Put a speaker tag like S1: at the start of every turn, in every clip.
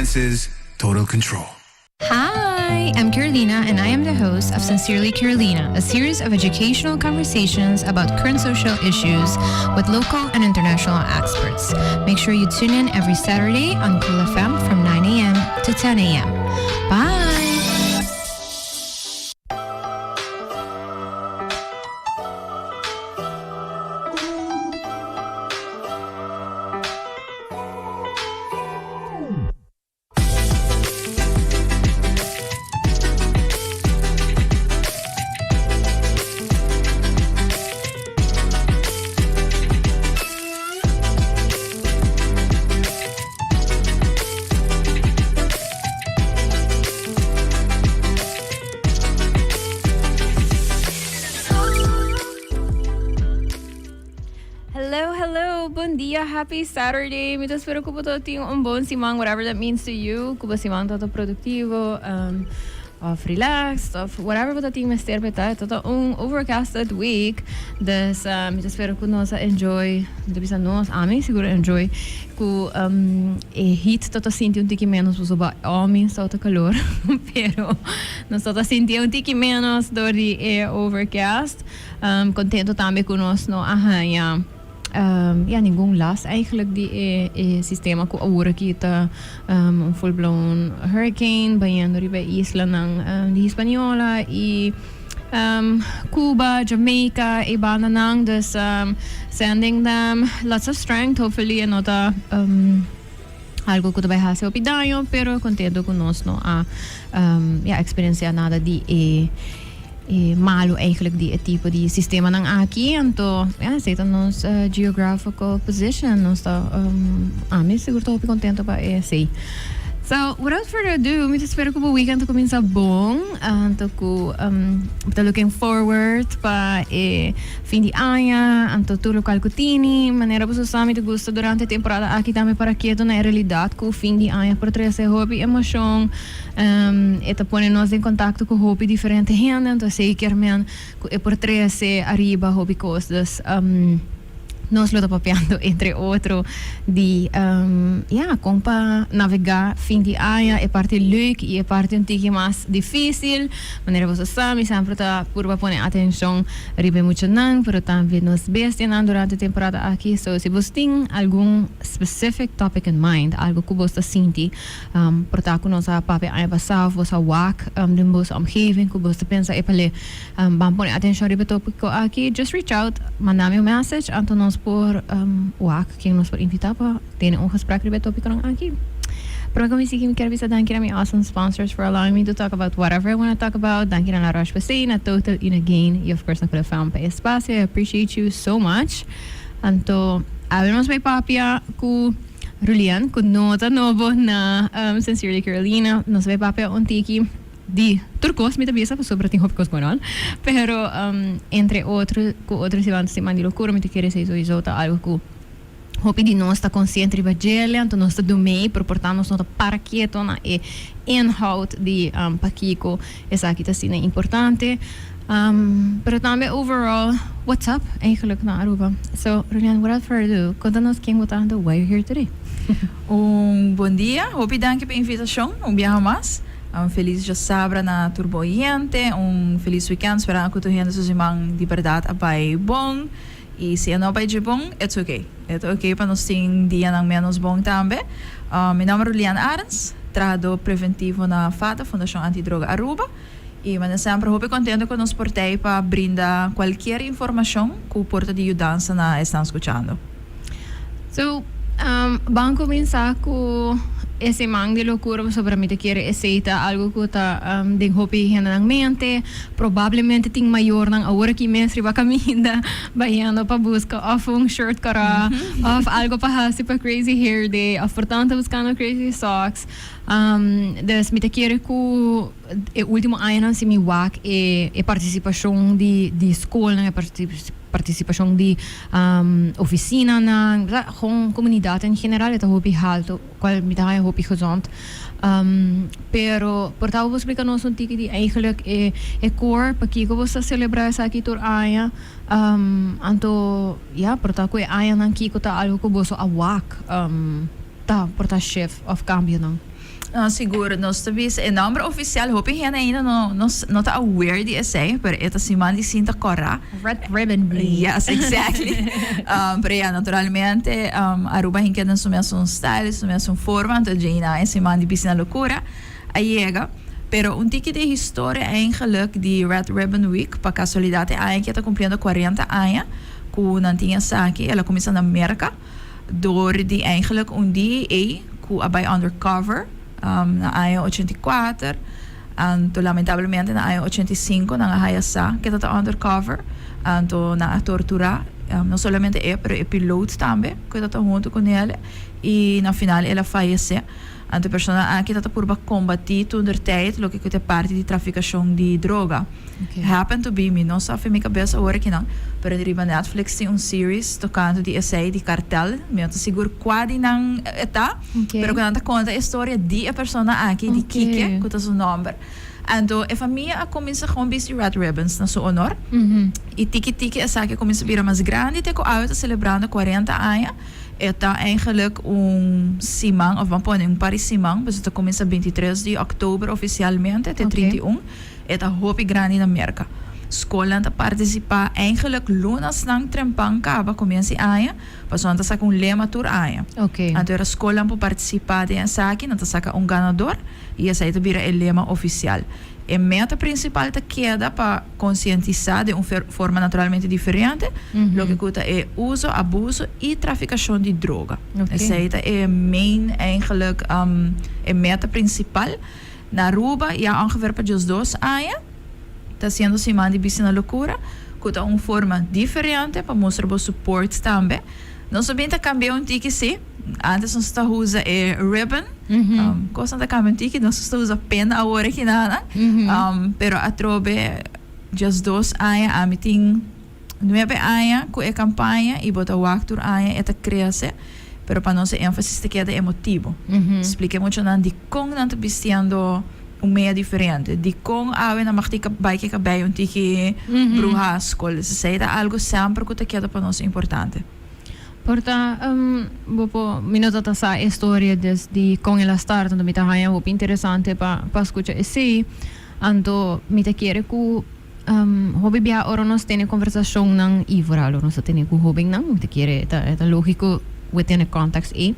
S1: Appliances, total control.
S2: Hi, I'm Carolina, and I am the host of Sincerely Carolina, a series of educational conversations about current social issues with local and international experts. Make sure you tune in every Saturday on Cool FM from 9 a.m. to 10 a.m. Bye!
S3: Hello, hello, bon dia, happy Saturday. Mi ta spera ku bo ta tin un bon siman, whatever that means to you. Ku bo siman ta produktivo, um, of relaxed, of whatever bo ta tin mester pa ta. Ta un overcasted week. Dus um, mi ta spera ku nos a enjoy, mi ta bisa nos, ami sigur enjoy, ku um, e heat ta ta sinti un tiki menos pasobra ami sa ta calor, pero nos ta ta sinti un tiki menos door di e overcast. Contento tambe cu nos no a haña ya ningun last eigenlijk di e e sistema cu awor aki ta un full blown hurricane bayendo riba e islanan di Hispaniola y Cuba, Jamaica e bandanan dus sending them lots of strength hopefully e no ta algo cu ta bay haci hopi daño pero contento cu nos no a ya experiencia nada di e e malo eigenlijk di e tipo di sistemanan aki anto ya esey ta nos geographical position nos ta ami sigur ta hopi contento pa esey. So without further ado mi ta spera cu bo weekend ta cuminsa bon anto cu bo ta looking forward pa e Fin di aña, anto tur lokual ku tini, manera boso sa mi ta gusta durante e temporada aki tambe para keto na e realidat ku fin di aña por trese hopi emoshon, e ta pone nos den kontakto ku hopi diferente hende, anto esei kier men ku e por trese ariba hopi kos. Dus nos lo ta papiando entre otro di ya kon pa navegá fin di aña, e parti leuk i e parti un tiki mas difísil. Manera boso sa, mi semper ta purba pone atenshon riba e muchanan, pero tambe nos bestianan durante e temporada aki. So, si bos tin algun specific topic in mind, algo ku bos ta sinti por ta ku nos a papia aña pasá of bos a wak den bos omgeving ku bos ta pensa epale ban pone atenshon riba e topiko aki, just reach out, manda mi un message, anto nos por wak ken nos por invita pa tene un gesprek riba e topikonan aki. Prome ku mi sigui mi kier bisa danki na mi awesome sponsors for allowing me to talk about whatever I wanna talk about. Danki na La Roche Posay, na Total y na Gain y of course na Cool FM pa e espacio. I appreciate you so much. Anto awe nos bay papia ku Rulian ku no ta nobo na Sincerely Carolina. Nos bay papia un tiki di tur kos mi ta bisa pasobra tin hopi kos going on. Pero entre otro ku otro siman di lokura mi ta kere esei sowieso ta algo ku Hopi di nos ta konsiente riba djele, anto nos ta dumei, pero por ta nos no ta para keto na e inhoud di pakiko esaki ta asina importante. Pero tambe overall, what's up eigenlijk na Aruba? So, Rulian, without further ado, konta nos ken bo ta anto why you're here today.
S4: Un bon dia, hopi danki pa e invitashon un biaha mas. Un felis djasabra na tur bo oyente, un felis weekend, sperando ku tur hende su siman di bèrdat a bai bon. I si e no bai dje bon, it's ok. E ta ok pa nos tin dianan ménos bon tambe. Mi nòmber Rulian Arends, trahadó preventivo na FADA, Fundashon Anti Droga Aruba. I mi ta semper hopi kontento ku nos por tei pa brinda kualkier informashon ku por ta di yudansa na esnan skuchando.
S3: So, ban kuminsá ku e siman di lokura pasobra mi ta kere esei ta algu ku ta den hopi hendenan mente. Probablemente tin mayornan awor aki mes riba kaminda bayendo pa buska òf un shirt kòrò òf algu pa hasi pa Crazy Hair Day òf por tanto buskando crazy socks. Dus mi ta kere ku e último añanan si mi wak e partisipashon di skolnan, e partisipashon di oficinanan, gewoon comunidad en general e ta hopi halto, cual mi ta haya hopi gezond. Pero por ta bo por splica nos un tiki di eigenlijk e e core pakico bo ta celebra esaki tur aña, anto ya por ta cu e añanan kico ta algo cu boso a wak. ta por ta shift of cambionan?
S4: No, sigur. Nos ta bisa e nomber oficial, hopi hende ainda no no no ta aware di esey, pero e ta Siman di Sinta Cora.
S3: Red Ribbon Week.
S4: Yes, exactly. Pero ya, naturalmente Aruba hinca den su mesun style, su mesun forma, anto djeina e Siman di Bisti na Locura a yega. Pero un tiki di historia eigenlijk di Red Ribbon Week, pa casualidad e aña aki e ta cumpliendo 40 aña cu nan tin esaki, el a cuminsa na Merca. Door di eigenlijk un DEA cu a bay undercover na aña 84, anto lamentablemente na aña 85 nan a haya sa ke ta ta undercover, anto nan a tortura no solamente e pero e piloot tambe cu ta ta hunto cu nele y na final el a fayece. Anto e persona aki ta ta purba combati toentertijd loke cu ta e parti di traficacion di droga. Happen to be, mi no sa fi mi cabes awor akinan, pero riba Netflix tin un series tocando di esey di cartel, mi no ta sigur cua di nan e ta, pero cu nan ta conta e storia di e persona aki, di Kike, cu ta su nomber. Anto e famia a cuminsa gewoon bisti red ribbons na su honor, y tiki tiki esaki a cuminsa bira mas grandi te cu awe ta celebrando 40 aña. E ta eigenlijk un siman, of ban pone un par di siman, pasobra ta cuminsa 23 di october oficialmente te 31. E ta hopi grandi na Merca. Scolnan ta participa eigenlijk lunasnan trempan caba comiensa di aña, pasobra nan ta saca un lema tur aña. Anto era scolnan por participa den esaki, nan ta saca un ganador y esai ta bira e lema oficial. E meta principal ta keda pa concientisa den un forma naturalmente diferente loke cu ta e uso, abuso y traficacion di droga. Esai ta e main eigenlijk e meta principal. Na Aruba ya ongeveer pa 12 aña ta haciendo Siman di Bisti na Locura, cu ta un forma diferente pa mustra bo support tambe. Nos a bin ta cambia un tiki si, antes nos ta usa e ribbon, cosnan ta cambia un tiki, nos ta usa pen awor aki nada, pero atrobe 12 aña ami tin 9 aña cu e campaña y bo ta wak tur aña e ta crece, pero pa nos e enfasis ta keda e motibo. Splica e muchanan dicon nan ta bistiendo un mea diferente, dicon awe nan mag tin bai ke cabei un tiki bruha scol. Esey ta algo semper cu ta keda pa nos importante.
S3: Por ta bo por, mi no ta ta sa e storia desde con el a start, anto mi ta haya hopi interesante pa scucha esey. Anto mi ta kere cu hopi biaha ora nos tene conversacionnan y vooral ora nos ta tene cu hobennan, mi ta kere ta ta logico within e context ey,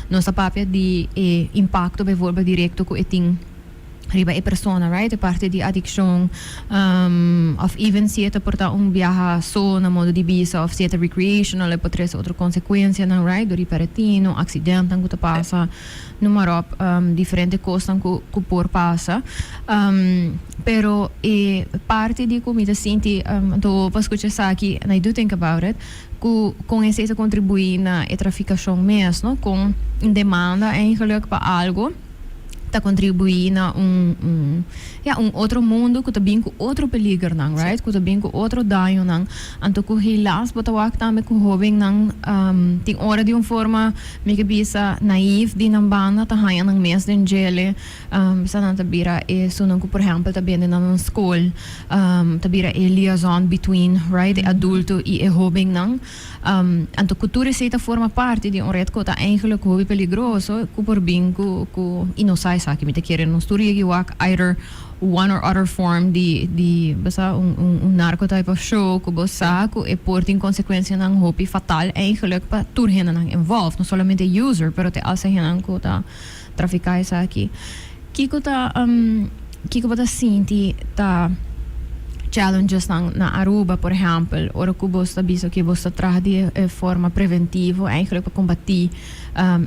S3: nos ta papia di e impacto bijvoorbeeld directo cu e tin riba e persona, right? E parti di adiccion of even si e ta por ta un biaha so na modo di bisa of si e ta recreational e por trece otro consecuencianan, right? Dor di peretino, accidentenan cu ta pasa. Noem maar op, diferente kosnan ku ku por pasa. Pero e parti di ku mi ta sinti, anto pa skucha esaki, and I do think about it, ku kon esei ta kontribuí na e trafikashon mes, no? Kon un demanda eigenlijk pa algo ta kontribuí na un un ya un otro mundu ku ta bin ku otro peligernan, right? Ku ta bin ku otro dañonan. Anto ku helaas bo ta wak tambe ku hóbennan tin ora di un forma Mi ke bisa naïef di nan banda ta haña nan mes den djele, bisa nan ta bira e esunnan ku por ehèmpel ta bende na nan skol, ta bira e liaison between, right, e adulto i e hóbennan. Anto ku tur esei ta forma parti di un ret ku ta eigenlijk hopi peligroso ku por bin ku ku i no sa esaki mi ta kere nos tur yegi wak either one or other form di di bo sa un un un narco type of show ku bo sa ku e por tin konsekuensianan hopi fatal eigenlijk pa tur hendenan involved, no solamente e user pero te alsa hendenan ku ta trafiká esaki. Kiko ta kiko bo ta sinti ta challengesnan na Aruba por ehèmpel ora ku bo ta bisa ke bo ta traha di e forma preventivo eigenlijk pa kombatí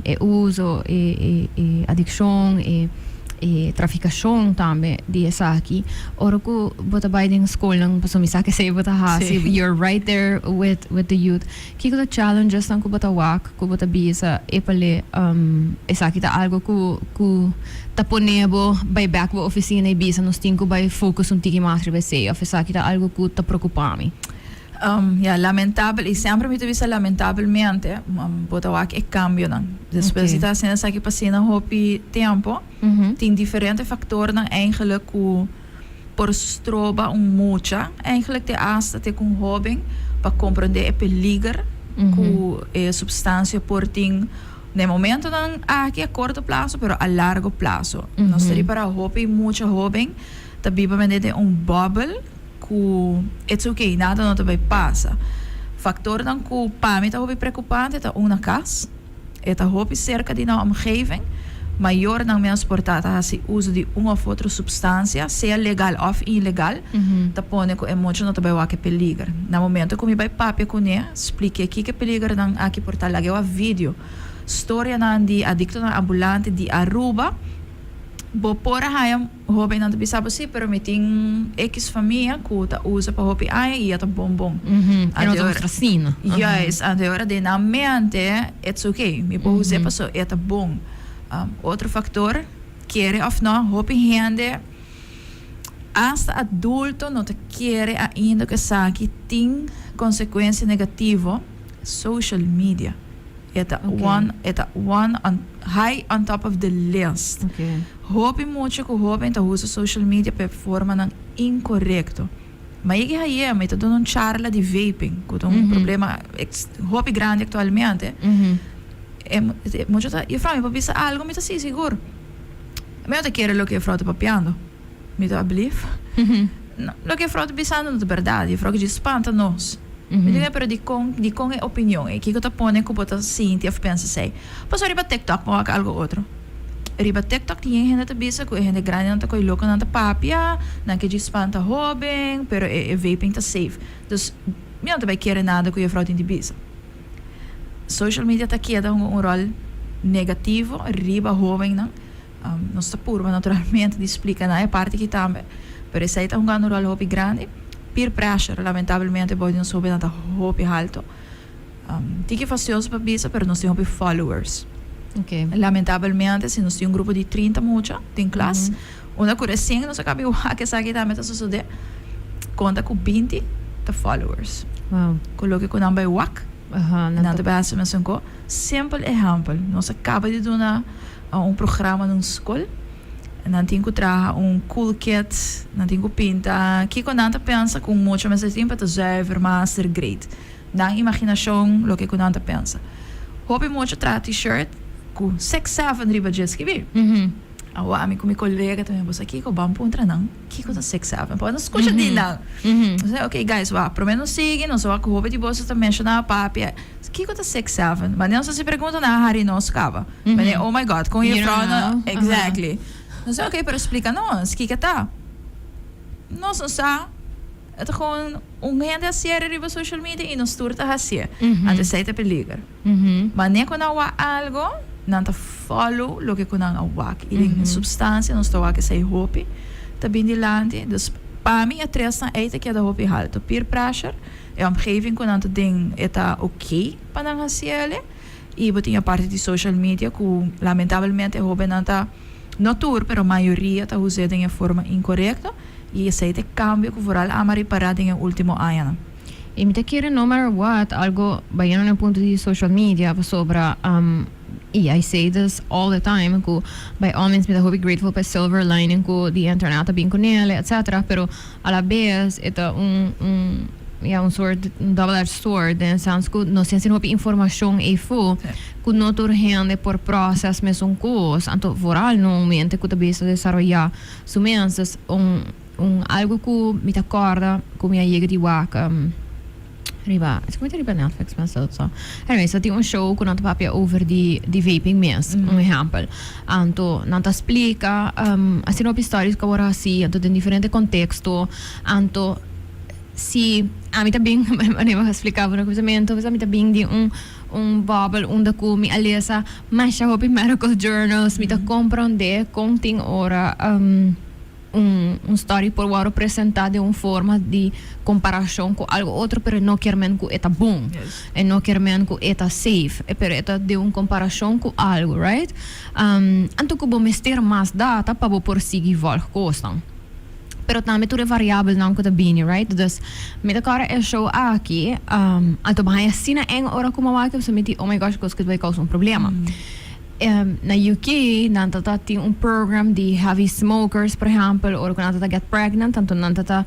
S3: e uso, e e adikshon, e e trafikashon tambe di esaki. Ora ku bo ta bai den skolnan, pasobra mi sa ke esei bo ta hasi, you're right there with with the youth. Kiko ta challengesnan ku bo ta wak, ku bo ta bisa, epale, esaki ta algo ku ku ta pone bo bai bek bo ofisina i bisa nos tin ku bai focus un tiki mas riba esei, òf esaki ta algo ku ta preokupa mi?
S4: Ya, lamentabel, i semper mi ta bisa lamentabelmente, bo ta wak e kambionan. Despues di ta hasiendo esaki pa asina hopi tempu, tin diferente faktornan eigenlijk ku por stroba un mucha, eigenlijk te asta te ku un hóben, pa komprondé e peliger ku e supstansia por tin. Na momentonan aki a korto plaso, pero a largo plaso. Nos ta ripara hopi mucha hoben ta biba mende den un bubble ku it's okay, nada no ta bai pasa. Faktornan ku pa mi ta hopi preokupante ta un na kas, e ta hopi serka di nan omgeving, mayornan mes por ta ta hasi uso di un òf otro supstansia, sea legal òf ilegal, ta pone ku e mucha no ta bai wak e peliger. Na momento ku mi bai papia kuné, splik'é kiko e peligernan aki por ta, lag'é wak video, storianan di adiktonan ambulante di Aruba, bo por a haña Hobennan ta bisa bo si, pero mi tin X famia ku ta usa pa hopi aña i ya ta bon bon.
S2: E no ta mustra asina.
S4: Juist, anto e ora den nan mente it's okay, mi por us'é paso e ta bon. Otro faktor, kere òf no, hopi hende, asta adulto no ta kere ainda ku esaki tin konsekuensia negativo, social media. E ta one, e ta one on high on top of the list. Hopi mucha ku hoben ta usa social media pa e formanan inkorekto. Ma yegi haye mi ta duna un charla di vaping ku ta un problema hopi grandi aktualmente. E mucha ta, Juffrouw mi por bisa algu? Mi ta si sigur. Mi no ta kere loke juffrouw ta papiando. Mi ta alblief? No, loke juffrouw ta bisando no ta bèrdat. Juffrouw ke djis spanta nos. Mi di, pero dikon, dikon e opinion ei? Kiko ta pone ku bo ta sinti òf pensa esei? Pasobra riba TikTok bo wak algu otro. Riba TikTok tin yen hende ta bisa ku e hende grandinan ta koy loko, nan ta papia, nan ke djis spanta hóben, pero e e vaping ta safe. Dus, mi no ta bai kere nada ku juffrouw tin di bisa. Social media ta keda hunga un ròl negativo riba hóbennan. Nos ta purba naturalmente di splika nan e parti aki tambe, pero esei ta hungando un ròl hopi grandi. Peer pressure lamentablemente bou di nos hóbennan ta hopi halto. Tiki fastioso pa bisa, pero nos tin hopi followers. Lamentablemente si nos tin un grupo di 30 mucha den klas, unda ku resien nos a kaba wak esaki tambe ta sosodé, konta ku 20 ta followers. Ku loke ku nan bai wak, nan ta bai hasi mesun ko. Simpel ehèmpel, nos a kaba di duna un programa na un skol, nan tin ku traha un cool kid, nan tin ku pinta kiko nan ta pensa ku un mucha mester tin pa ta zuiver, master, great. Nan imaginashon, loke ku nan ta pensa. Hopi mucha traha t-shirt ku 6 7 riba dje skibí. Awor ami ku mi kolega ta mi bosa kiko ban puntra nan kiko ta 6 7 pasobra nos skucha di nan. Nos a okay guys wak prome nos sigui nos a wak ku hopi di boso ta menshoná papia kiko ta 6 7 manera nos a hasi pregunta nan a hari nos kaba manera oh my God kon juffrouw no exactly nos a okay pero splika nos kiko ta nos no sa. E ta gewoon un hende a siere riba social media y nos tur ta hacié. Anto esey ta peliger. Mane cu nan wak algo, nan ta follow loke cu nan a wak. Y den substancia nos ta wak esey hopi ta bin dilanti. Dus pa mi e tresnan ey ta keda hopi halto. Peer pressure, e omgeving cu nan ta den e ta ok pa nan haciele. Y bo tin e parti di social media cu lamentablemente e hobennan ta, no tur, pero mayoria ta us'é den e forma incorecto. I esei ta e kambio ku vooral a ama ripará den e último añanan.
S2: I mi ta kere no matter what algo bayendo na e punto di social media pasobra i I say this all the time ku by all means mi ta hopi grateful pa e silver lining ku di internet a bin ku nele etcetera pero a la bes e ta un un ya un soort un double edged sword den e sens ku nos tin asina hopi informashon eyfo ku no tur hende por process mesun kos anto vooral no un mente ku ta bisa desaroyá Su mes dus un un algo ku mi ta kòrda ku mi a yega di wak riba es ku mi ta riba Netflix mes dat so anyway so tin un show ku nan ta papia over di di vaping mes un ehèmpel anto nan ta splika asina hopi stories ku a wòrdu hasi anto den diferente konteksto anto si ami ta bin manera mi a splika bo na kuminsamentu ami ta bin di un un bubble unda ku mi a lesa Masha hopi medical journals mi ta comprende con tin ora un un study por worde presenta den un forma di comparacion cu algo otro pero no kier men cu e ta bon e no kier men cu e ta safe pero e ta den un comparacion cu algo, right? Anto cu bo mester mas data pa bo por sigui volg cosnan. Pero tambe tur e variabelnan ku ta bini, right? Dus mi ta kòrda e show aki, anto bo haña asina eng ora ku mi a wak, mi di, oh my gosh, kos ku ta bai kousa un problema.
S3: Na UK nan ta ta tin un program di heavy smokers, por ehempel, ora cu nan ta ta get pregnant, anto nan ta ta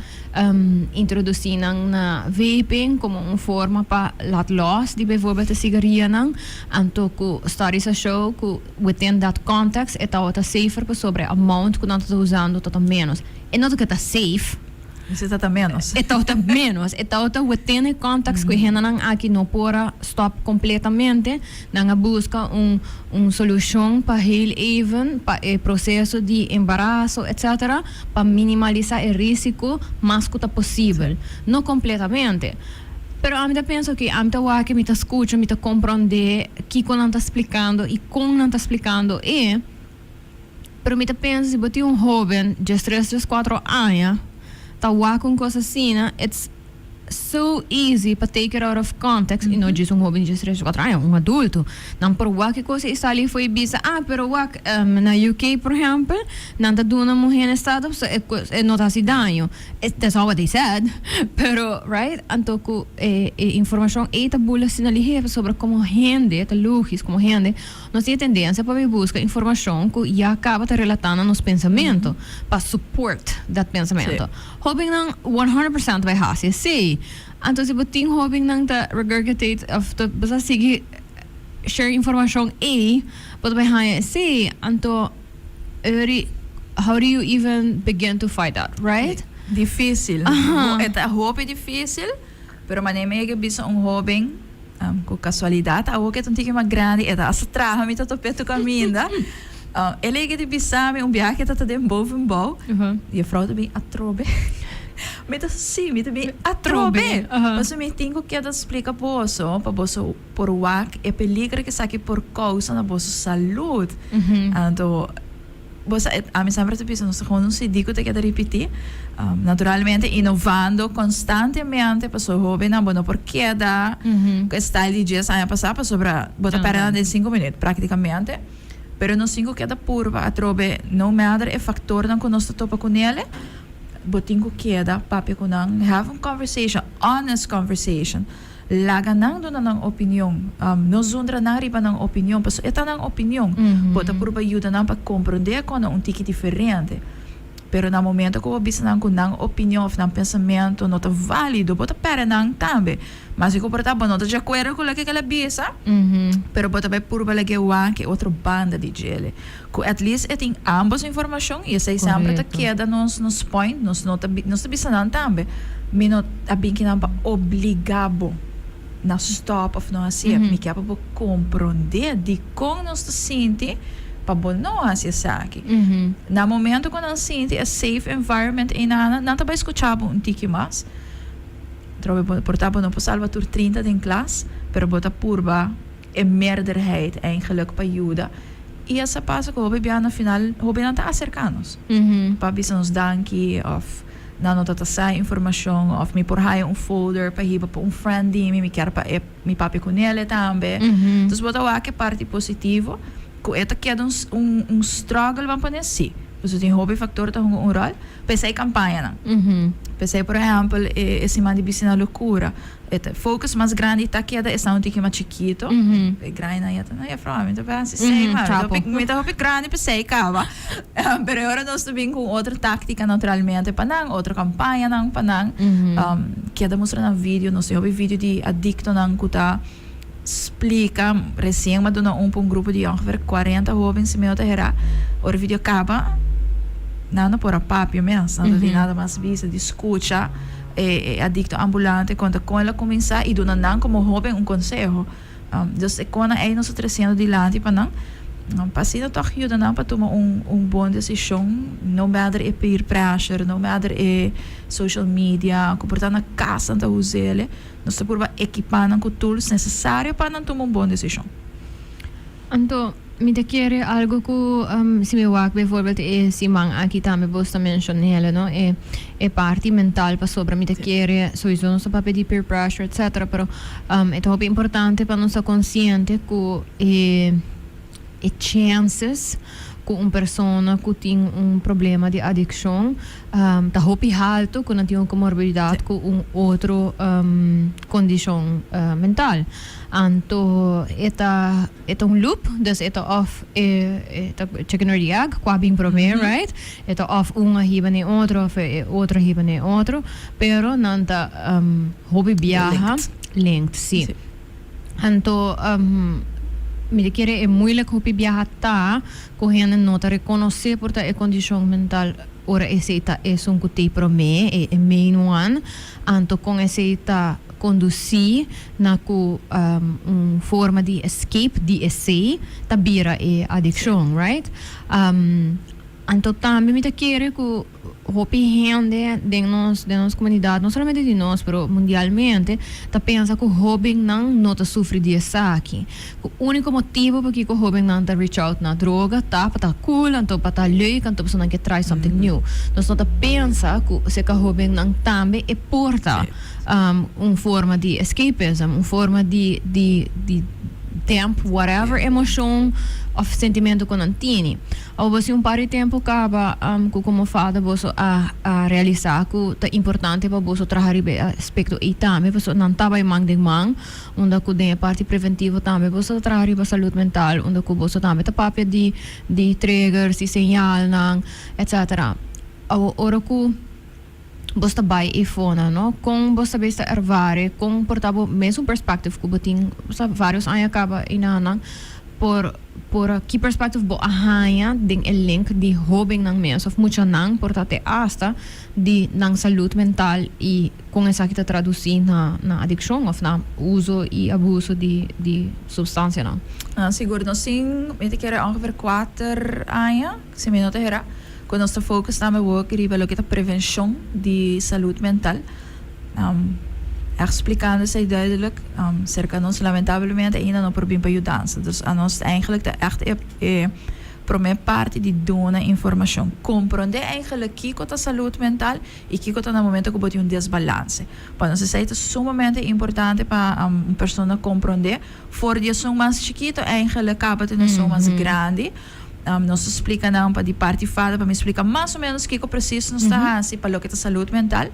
S3: introduci nan na vaping como un forma pa laat los di bijvoorbeeld e sigarianan. Anto cu studies a show cu within that context e tawata safer pasobra e amount cu nan ta ta usando ta ta menos. E no ta cu e ta safe.
S4: Esei ta ta ménos.
S3: E tabata ménos. E tabata within e context ku e hendenan aki no por a stop completamente. Nan a buska un un solushon pa heel even pa e proseso di embaraso etcetera pa minimalisa e risiko mas ku ta posibel. No completamente. Pero ami ta pensa oke, ami ta wak, mi ta skucha, mi ta kompronde kiko nan ta splikando i kon nan ta splikando e. Pero mi ta pensa si bo tin un hoben 13, 14 aña ta wak un cos asina, it's so easy pa take it out of context y no djis un hoben di 13, 14 aña, un adulto. Nan por wak e cos y sali for y bisa, ah, pero wak na UK por ehempel nan ta duna muher na estado so e cos e no ta haci daño. That's not what they said, pero right? Anto cu e informacion ey ta bula asina lihe pasobra como hende ta logis como hende Nos tin e tendensia pa bai buska informashon ku ya kaba ta relatá na nos pensamentu, pa support dat pensamentu. Hóbennan 100% bai hasi esei. Anto si bo tin hóbennan ta regurgitate òf ta bo sa sigui share informashon ei, bo ta bai haña esei. Anto eri how do you even begin to fight that, right?
S4: Difísil. E ta hopi difísil, pero manera mi a yega bisa un hóben. Ku kasualidat awor ku e ta un tiki mas grandi e ta hasta traha mi ta top'é tur kaminda. E lei ke di bisa mi un biaha ke ta ta den bovenbouw i e frou ta bin atrobe. Mi ta si, mi ta bin atrobe. Pasobra mi tin ku keda splika boso pa boso por wak e peligro ku esaki por kousa na boso salud. Anto Bo sa, ami semper ta bisa nos ta gewoon un CD ku ta keda ripití. Naturalmente inovando konstantemente pasobra hóbennan bo no por keda ku e style di djes aña pasá pasobra bo ta pèrdè nan den sinku minüt práktikamente. Pero nos tin ku keda purba atrobe no matter e faktornan ku nos ta topa kunele bo tin ku keda papia ku nan, have un conversation, honest conversation. Laga nan duna nan opinion. No zundra nan riba nan opinion, pasobra e ta nan opinion. Bo ta purba yuda nan pa komprondé kon na un tiki diferente. Pero na momento ku bo bisa nan ku nan opinion òf nan pensamentu no ta válido, bo ta pèrdè nan tambe. Maske ku por ta bo no ta di akuerdo ku loke el a bisa, pero bo ta bai purba lag'é wak e otro banda di djele. Ku at least e tin ambos informashon i esei semper ta keda nos nos point, nos no ta nos ta bisa nan tambe, mi no a bin kinan pa obliga bo na stop of no hasié, mi ke pa bo komprondé dikon nos ta sinti pa bo no hasi esaki. Na momento ku nan sinti e safe environment einan nan ta bai skucha bo un tiki mas, trobe bo por ta bo no por salba tur 30 den klas, pero bo ta purba e meerderheid eigenlijk pa yuda y esa pasa cu hopi bia na final hopinan ta acerca nos pa bisa nos danki of nan no ta ta sa informacion of mi por haya un folder pa hiba pa un friend di mi, mi kier pa e mi papia cu nele tambe. Entonces bo ta wak e parti positivo cu e ta keda un un struggle ban pone si pasobra tin hopi factor ta hunga un rol p'esey campañanan p'esey por ehempel e siman di Bicina Locura. E ta focus mas grandi ta keda esnan un tiki mas chikito. E grandinan ya ta no juffrouw mi ta bay hasi esey ma mi ta hopi grandi pa esey caba. Pero e ora nos ta bin cu un otro tactica naturalmente pa nan, otro campañanan pa nan. Keda mustra nan video, nos tin hopi video di adictonan cu ta splica. Recien mi a duna un pa un grupo di ongeveer 40 hoben si mi no ta hera. Ora e video caba nan no por a papia mes, nan no tin nada mas bisa di scucha. E adicto ambulante konta kon el a kuminsá i duna nan komo hóben un konseho. Dus e konan ei nos ta tresiendo dilanti pa nan, pa asina tòg yuda nan pa tuma un un bon desishon, no matter e peer pressure, no matter e social media, ku por ta na kas nan ta us'el, nos ta purba ekipá nan ku tools nesesario pa nan tuma un bon desishon.
S3: Anto, mi ta kere algo ku si mi wak bijvoorbeeld e siman aki tambe bo sta menshon'el, no, e e parti mental pasobra mi ta kere souiso nos ta papia di peer pressure etcetera pero e ta hopi importante pa nos ta konsiente ku e e chances. ku un persona ku tin un problema di adikshon ta hopi haltu ku nan tin un komorbididat ku un otro kondishon mental. Anto e ta e ta un loop, dus e ta òf e ta chicken or the egg, kua bin promé, right? E ta òf un a hiba na e otro òf e otro a hiba na e otro, pero nan ta hopi biaha linked, sí. Anto mi ta kere e moeilijk hopi biaha ta ku hende no ta rekonosé por ta e kondishon mental ora esei ta esun ku t'ei promé, e main one. Anto kon esei ta kondusí na ku un forma di escape di esei ta bira e adikshon, right? Anto tambe mi ta kere ku hopi hende den nos den nos komunidat, no solamente di nos pero mundialmente, ta pensa ku hóbennan no ta sufri di esaki. Ku úniko motibu pakiko hóbennan ta reach out na droga ta pa ta cool anto pa ta leuk anto pasobra nan ke try something new. Nos no ta pensa ku serka hóbennan tambe e por ta un forma di escapism, un forma di di di damp whatever emoshon òf sentimentu ku nan tini. Awor bo si un par di tempu kaba ku komo fada boso a a realisá ku ta importante pa boso traha riba e aspekto ei tambe pasobra nan ta bai man den man unda ku den e parti preventivo tambe boso ta traha riba salud mental unda ku boso tambe ta papia di di triggers di señalnan etcetera. Awor ora ku bos ta bai eifonan no kon bos ta bes ta ervare kon por ta bo mesun perspective ku bo tin sa varios aña kaba einanan por por ki perspective bo a haña den e link di hobennan mes of muchanan por ta te asta di nan salud mental i kon esaki ta tradusi na na adikshon of na uso i abuso di di supstansianan.
S4: Sigur nos tin mi ta kere ongeveer kuater aña si mi no ta hera. Ku nos ta focus tambe wok riba loke ta prevencion di salud mental. Echt splikando esei duidelijk, serka nos lamentablemente ainda no por bin pa yudansa. Dus anos eigenlijk ta echt e e prome parti di duna informacion. Comprende eigenlijk kiko ta salud mental y kiko ta na momento ku bo tin un desbalance. Pa nos esei ta sumamente importante pa un persona comprende for di esun mas chikito eigenlijk kaba te na esun mas grandi. Nos ta splika nan pa di parti fada pa mi splika mas o menos kiko presis nos ta hasi pa loke ta salud mental.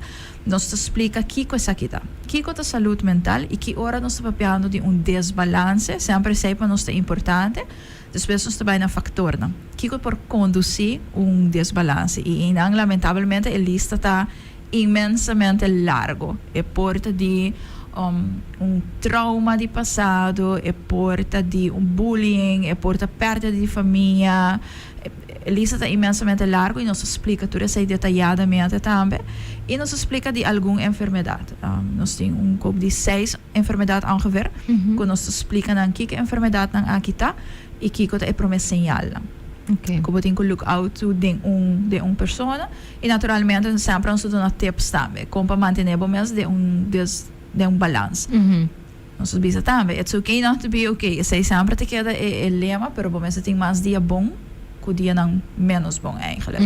S4: Nos ta splika kiko esaki ta. Kiko ta salud mental i ki ora nos ta papiando di un desbalanse, semper esei pa nos ta importante. Despues nos ta bai na faktornan. Kiko por kondusí un desbalanse? I einan lamentablemente e lista ta inmensamente largo. E por ta di un trauma di pasado, e por ta di un bullying, e por ta pèrdida di famia. E lista ta inmensamente largo i nos ta splika tur esei detayadamente tambe. I nos ta splika di algun enfermedat. Nos tin un kop di seis enfermedat ongeveer ku nos ta splika nan kiko e enfermedatnan aki ta i kiko ta e promé señalnan ku bo tin ku look out to den un den un persona. I naturalmente semper nos ta duna tips tambe kon pa mantené bo mes den un den un balans. Nos ta bisa tambe, it's okay not to be okay. Esei semper ta keda e lema, pero bo mester tin mas dia bon ku dianan ménos bon eigenlijk.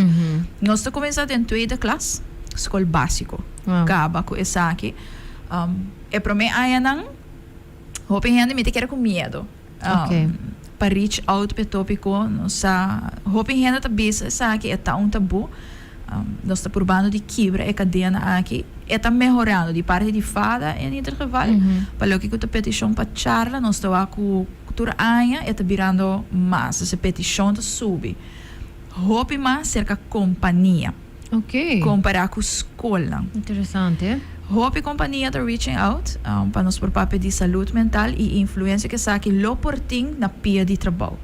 S4: Nos ta kuminsá den tweede klas, skol básiko. Kaba ku esaki. E promé añanan hopi hende mi ta kere ku miedu. Pa reach out p'e tópiko nos sa hopi hende ta bisa esaki e ta un tabú. Nos ta purbando di kibra e kadena aki. E ta mehorando di parti di fada en ieder geval. Pa loke ku ta petishon pa charla nos ta wak ku tur aña e ta birando mas. Dus e petishon ta subi hopi mas serka kompania. Kompará ku skolnan.
S3: Interesante.
S4: Hopi kompania ta reaching out pa nos por papia di salud mental i influensia ku esaki lo por tin na pia di trabou.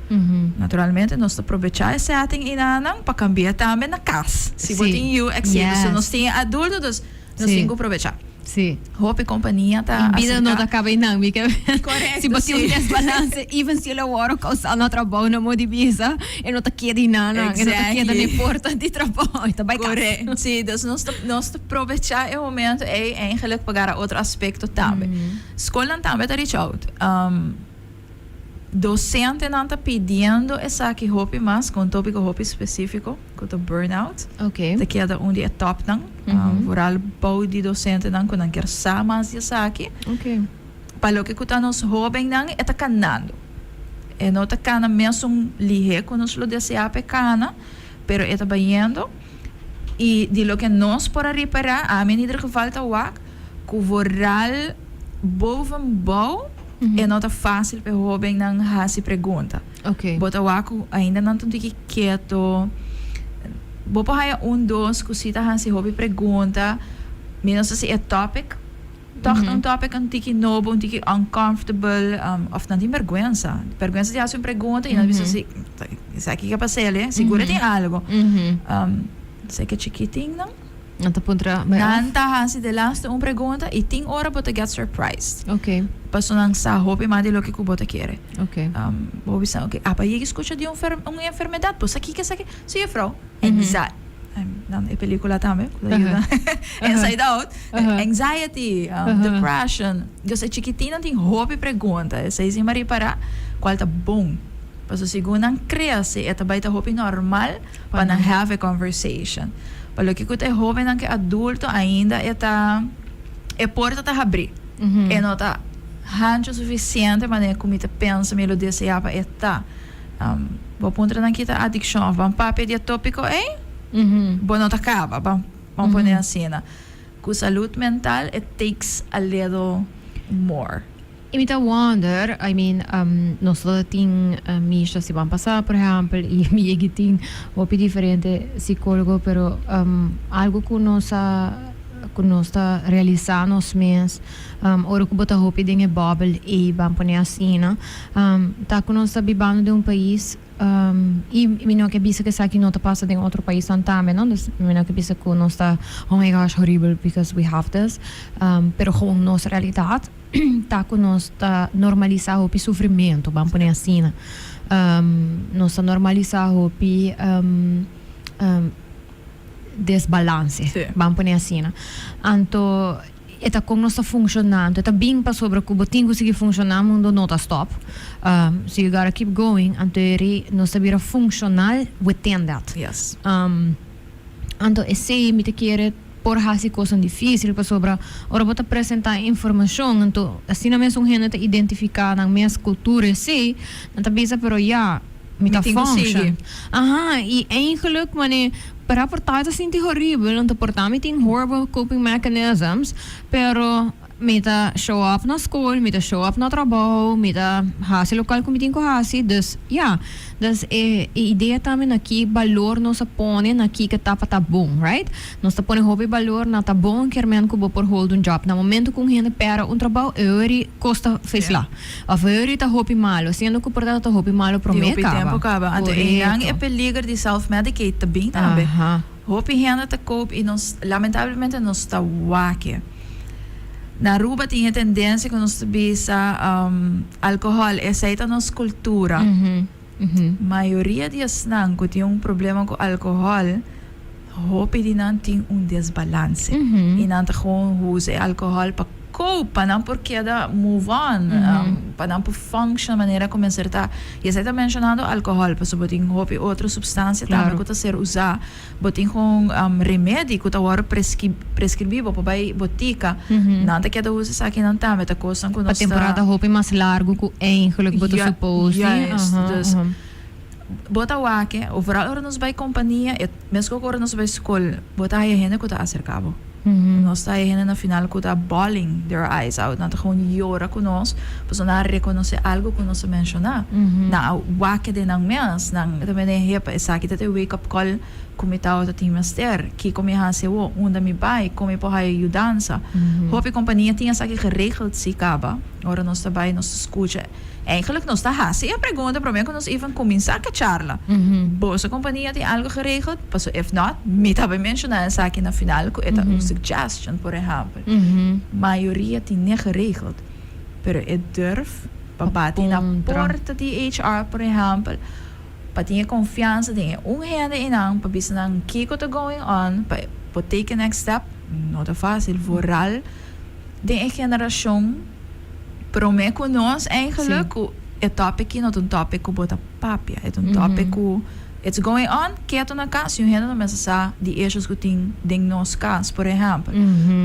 S4: Naturalmente nos ta probechá e setting einanan pa kambia tambe na kas. Si bo tin yu etcetera. So nos tin e adulto dus nos tin ku probechá.
S3: Sí.
S4: Hopi kompania ta
S3: aserká. Bida no ta kaba einan, mi ke
S4: Korekto,
S3: si bo tin un
S4: sí.
S3: desbalanse, even si el a wòrdu kousá na trabou na modo di bisa, e no ta keda einan, e no ta keda na e porta di trabou, e ta bai kas.
S4: Korekto, sí. Dus nos ta nos ta probechá e momento ei eigenlijk pa gara otro aspekto tambe. Skolnan tambe ta reach out. Dosentenan ta pidiendo esaki hopi mas ku un tópiko hopi spesífiko ku ta burnout. Ta keda un di e tòpnan, vooral bou di dosentenan ku nan kier sa mas di esaki. Pa loke ku ta nos hóbennan e ta kanando. E no ta kana mesun lihé ku nos lo deseá pa e kana, pero e ta bayendo. I di loke nos por a ripará, ami en ieder geval ta wak ku vooral bovenbouw e no ta fásil pa e hóbennan hasi pregunta. Bo ta wak ku ainda nan ta un tiki keto. Bo por haya un dos ku si ta hasi hopi pregunta. Mi no sa si e topic tòg ta un topic un tiki nobo, un tiki uncomfortable òf nan tin bèrgwensa. Bèrgwensa di hasi un pregunta i nan bisa si esaki ke pas'el, sigur e tin algu. Esaki chikitinnan.
S3: Nan ta puntra
S4: bai Nan ta hasi de laatste un pregunta i tin ora bo ta get surprised.
S3: Ok.
S4: Paso nan sa hopi mas di loke ku bo ta kere.
S3: Ok.
S4: Bo bisa ok, apa yegi skucha di un un enfermedat, bo sa kiko esaki? Si juffrouw, anxi nan e pelikula tambe ku ta yuda Inside Out, anxiety, depression. Dus e chikitinnan tin hopi pregunta, esei si mi a ripará kual ta bon. Paso segun nan krese e ta bai ta hopi normal pa nan have a conversation. Pa loke ku ta e hobennan ku e adulto ainda e ta e porta ta habrí. E no ta hancho sufisiente manera ku mi ta pensa mi lo deseá pa e ta. Bo puntra nan kita adikshon òf ban papia di e tópiko ei, bo no ta kaba, ban ban pone asina. Ku salud mental it takes a little more.
S3: I mi ta wonder, I mean, nos ta tin misha siman pasá, por ehèmpel, i mi yegi tin hopi diferente sikólogo, pero algu ku nos a, ku nos ta realisá nos mes, ora ku bo ta hopi den e bòbel ei, ban pone asina, ta ku nos ta bibando den un pais, I mi no ke bisa ku esaki no ta pasa den otro paisnan tambe, no. Dus mi no ke bisa ku nos ta, oh my gosh, horibel because we have this. Pero gewoon nos realidat ta ku nos ta normalisá hopi sufrimentu, ban pone asina. Nos ta normalisá hopi desbalanse, ban pone asina. Anto. E ta kon nos ta funshoná. Anto e ta bin pasobra ku bo tin ku sigui funshoná, mundo no ta stòp. So you gotta keep going. Anto e ri nos ta bira funshonal within that.
S4: Yes.
S3: Anto esei mi ta kere por hasi kosnan difísil pasobra ora bo ta presentá informashon anto asina mes un hende ta identifiká nan mes kultura esei, nan ta bisa pero ya. Mi ta function. Aha, y eigenlijk mane para por ta ta sinti horrible, anto por ta mi tin horrible coping mechanisms, pero mi ta show up na school, mi ta show up na trabou, mi ta haci locual cu mi tin cu haci, dus ya. Dus e idea tambe na ki balor nos a pone na kiko ta pa ta bon, right? Nos ta pone hopi balor na ta bon kermen cu bo por hold un job. Na momento cu un hende pera un trabou, e ori kosta feisla. Of ori ta hopi malo, siendo cu por ta ta hopi malo prome
S4: Hopi
S3: caba.
S4: tempo caba. Anto einan e peliger di self-medicate ta bin tambe. Hopi hende ta koop y nos lamentablemente nos ta wak. Na Aruba tin e tendencia cu nos ta bisa alcohol, esey ta nos cultura. Mayoria di esnan cu tin un problema cu alcohol, hopi di nan tin un desbalance. Y nan ta gewoon usa e alcohol pa cope, pa nan por keda move on, pa nan por function manera cu mester ta. Y esey ta mencionando alcohol, pasobra bo tin hopi otro substancia tambe cu ta ser usa. Bo tin gewoon remedi cu ta worde prescribi, bo por bay botica, nan ta keda usa esakinan tambe, ta cosnan cu nos ta.
S3: Pa temporada hopi mas largo cu eigenlijk bo ta suppose di.
S4: Juist, dus bo ta wak e, overal ora nos bay compania, e mesco cu ora nos bay school, bo ta haya hende cu ta acerca bo. Nos ta haya hende na final cu ta bawling their eyes out, nan ta gewoon yora cu nos, pasobra nan a reconoce algo cu nos a menciona. Nan a wak den nan mes, nan ta mende hepa esaki ta e wake up call cu mi tabata tin mester, kico mi haci awo, unda mi bay, con mi por haya yudansa. Hopi compania tin esaki geregeld si caba, ora nos ta bay nos ta scucha. Eigenlijk nos ta haci e pregunta prome cu nos even cuminsa cu e charla. Boso compania tin algo geregeld? Paso if not, mi ta bay menciona esaki na final cu e ta un suggestion, por ehempel. Mayoria tin ne geregeld, pero e durf pa bati na porta di HR, por ehempel, pa tin e confiansa den e un hende einan pa bisa nan kico ta going on, pa por take e next step, no ta facil. Vooral den e generacion prome cu nos eigenlijk cu e topic aki no ta un topic cu bo ta papia, e ta un topic cu it's going on keto na cas y un hende no mester sa di issues cu tin den nos cas, por ehempel.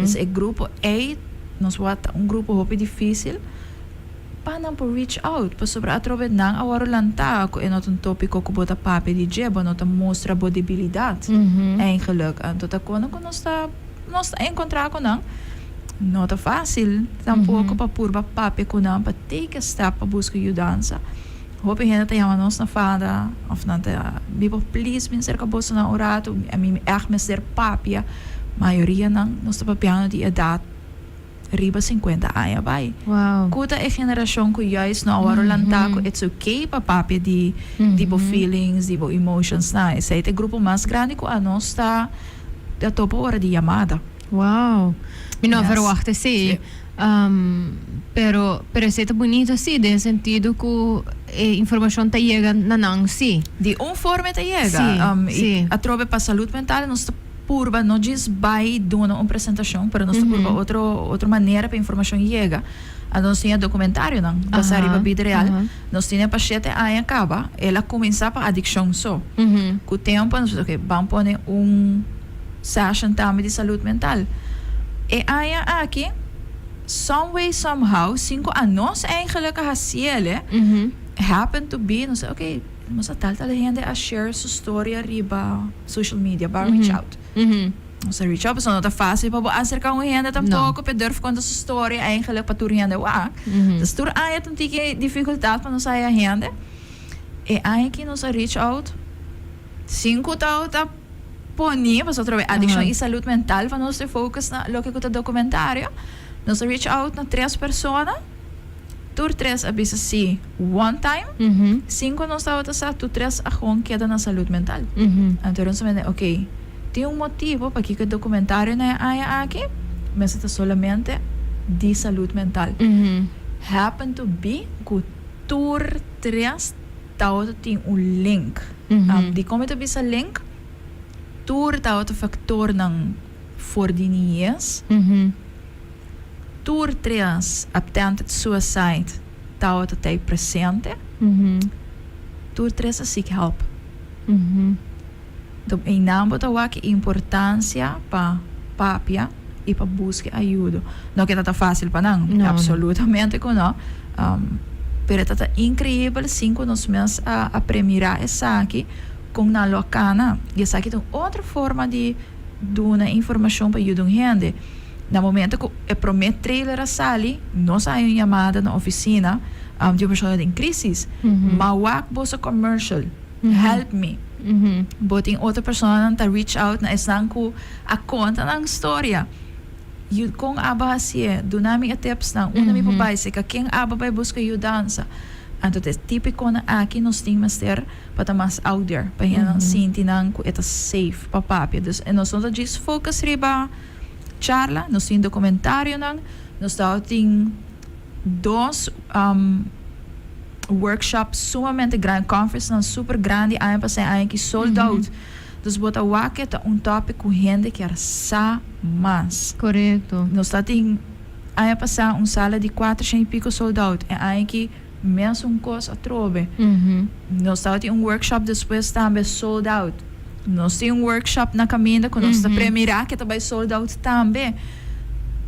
S4: Dus e grupo ey nos wak ta un grupo hopi dificil. Pa nan por reach out, pasobra atrobe nan a wòrdu lantá ku e no ta un tópiko ku bo ta papia di dje, bo no ta mustra bo debilidat eigenlijk. Anto ta kono ku nos ta nos ta enkontrá ku nan. No ta fásil tampoko pa purba papia ku nan pa take a step pa buska yudansa. Hopi hende ta yama nos na fada òf nan ta biba please bin serka bosonan un ratu, ami ègt mester papia. Mayoria nan nos ta papiando di edat riba 50 aña bai. Ku ta e generashon ku juist no a wòrdu lantá ku it's okay pa papia di bo feelings, di bo emotions nan. Esei ta e grupo mas grandi ku anos ta topa ora di yamada.
S2: Wow. Mi no a verwacht esei. Pero esei ta bunito si, den sentido ku e informashon ta yega na nan si.
S4: Di un forma e ta yega. I atrobe pa salud mental nos ta purba no djis bai duna un presentashon, pero nos ta purba otro otro manera pa informashon yega. Anto nos tin e dokumentarionan basá riba bida real. Nos tin e pa shete aña kaba, el a kuminsá pa adikshon so. Ku tempu nos bisa, oke, ban pone un session tambe di salud mental. E aña aki, some way somehow, sin ku anos eigenlijk a hasiel, happen to be, nos a oke, nos a tal tal hende a share su storia riba social media, ban reach out. Nos a reach out, pasobra no ta fácil pa bo acerca un hende tampoco, pa e durf conta su storia eigenlijk pa tur hende wak. Dus tur aña ta un tiki dificultad pa nos haya hende. E aña aki nos a reach out sin cu ta ta poni, pasobra otra vez adiccion y salud mental pa nos ta focus na loke cu ta documentario. Nos a reach out na tres persona. Tur tres a bisa si one time. Sin cu nos tabata sa tur tres a gewoon keda na salud mental. Anto nos a mende ok, tin un motibo pakico e documentario na e aña aki mester ta solamente di salud mental. Happen to be cu tur tres tabata tin un link. Dicon mi ta bisa link? Tur tabata factornan for di niñez. Tur tres attempted suicide tabata tei presente. Tur tres a seek help. Enton einan bo ta wak e importancia pa papia y pa busca ayudo. No ke ta ta facil pa nan, absolutamente cu no. Pero e ta ta increibel sin cu nos mes a premira esaki con nan lo a cana. Y esaki ta un otro forma di duna informacion pa yuda un hende. Na momento cu e prome trailer a sali, nos a haya un yamada na oficina di un persona den crisis. Ma wak boso commercial, help me. Bo tin otro personanan ta reach out na esnan cu a conta nan storia. Yu con abo hacié? Duna mi e tipsnan. Unda mi por bay? Seca ken abo bay busca yudansa? Anto ta e tipiconan aki nos tin mester pa ta mas out there, pa hendenan sinti nan cu e ta safe pa papia. Dus nos no ta djis focus riba charla, nos tin documentarionan, nos tabatin dos workshop sumamente grandi, conferencenan super grandi aña pasa y aña aki sold out. Dus bo ta wak e ta un topic cu hende kier sa mas. Nos tabatin aña pasa un sala di cuatrocientos y pico sold out, e aña aki mesun cos atrobe. Nos tabatin un workshop despues tambe sold out. Nos tin un workshop na caminda cu nos ta premira ke ta bay sold out tambe.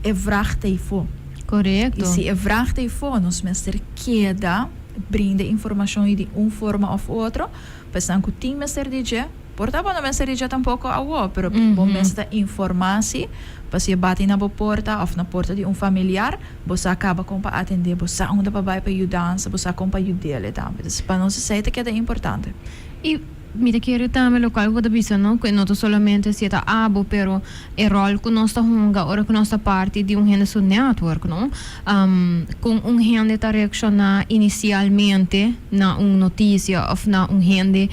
S4: E vraag ta eyfo. Y si e vraag ta eyfo, nos mester keda brinda informacion y di un forma of otro pa esnan cu tin mester di dje. Por ta bo no mester di dje tampoco awo, pero bo mester ta informa si pa si e bati na bo porta of na porta di un familiar, bo sa caba con pa atende, bo sa unda pa bay pa yudansa, bo sa con pa yud'el tambe. Entonces pa nos esey ta keda importante.
S2: Y mi ta kere tambe locual cu bo ta bisa no, cu e no ta solamente si e ta abo, pero e rol cu nos ta hunga ora cu nos ta parti di un hende su network no. Con un hende ta reacciona inicialmente na un noticia of na un hende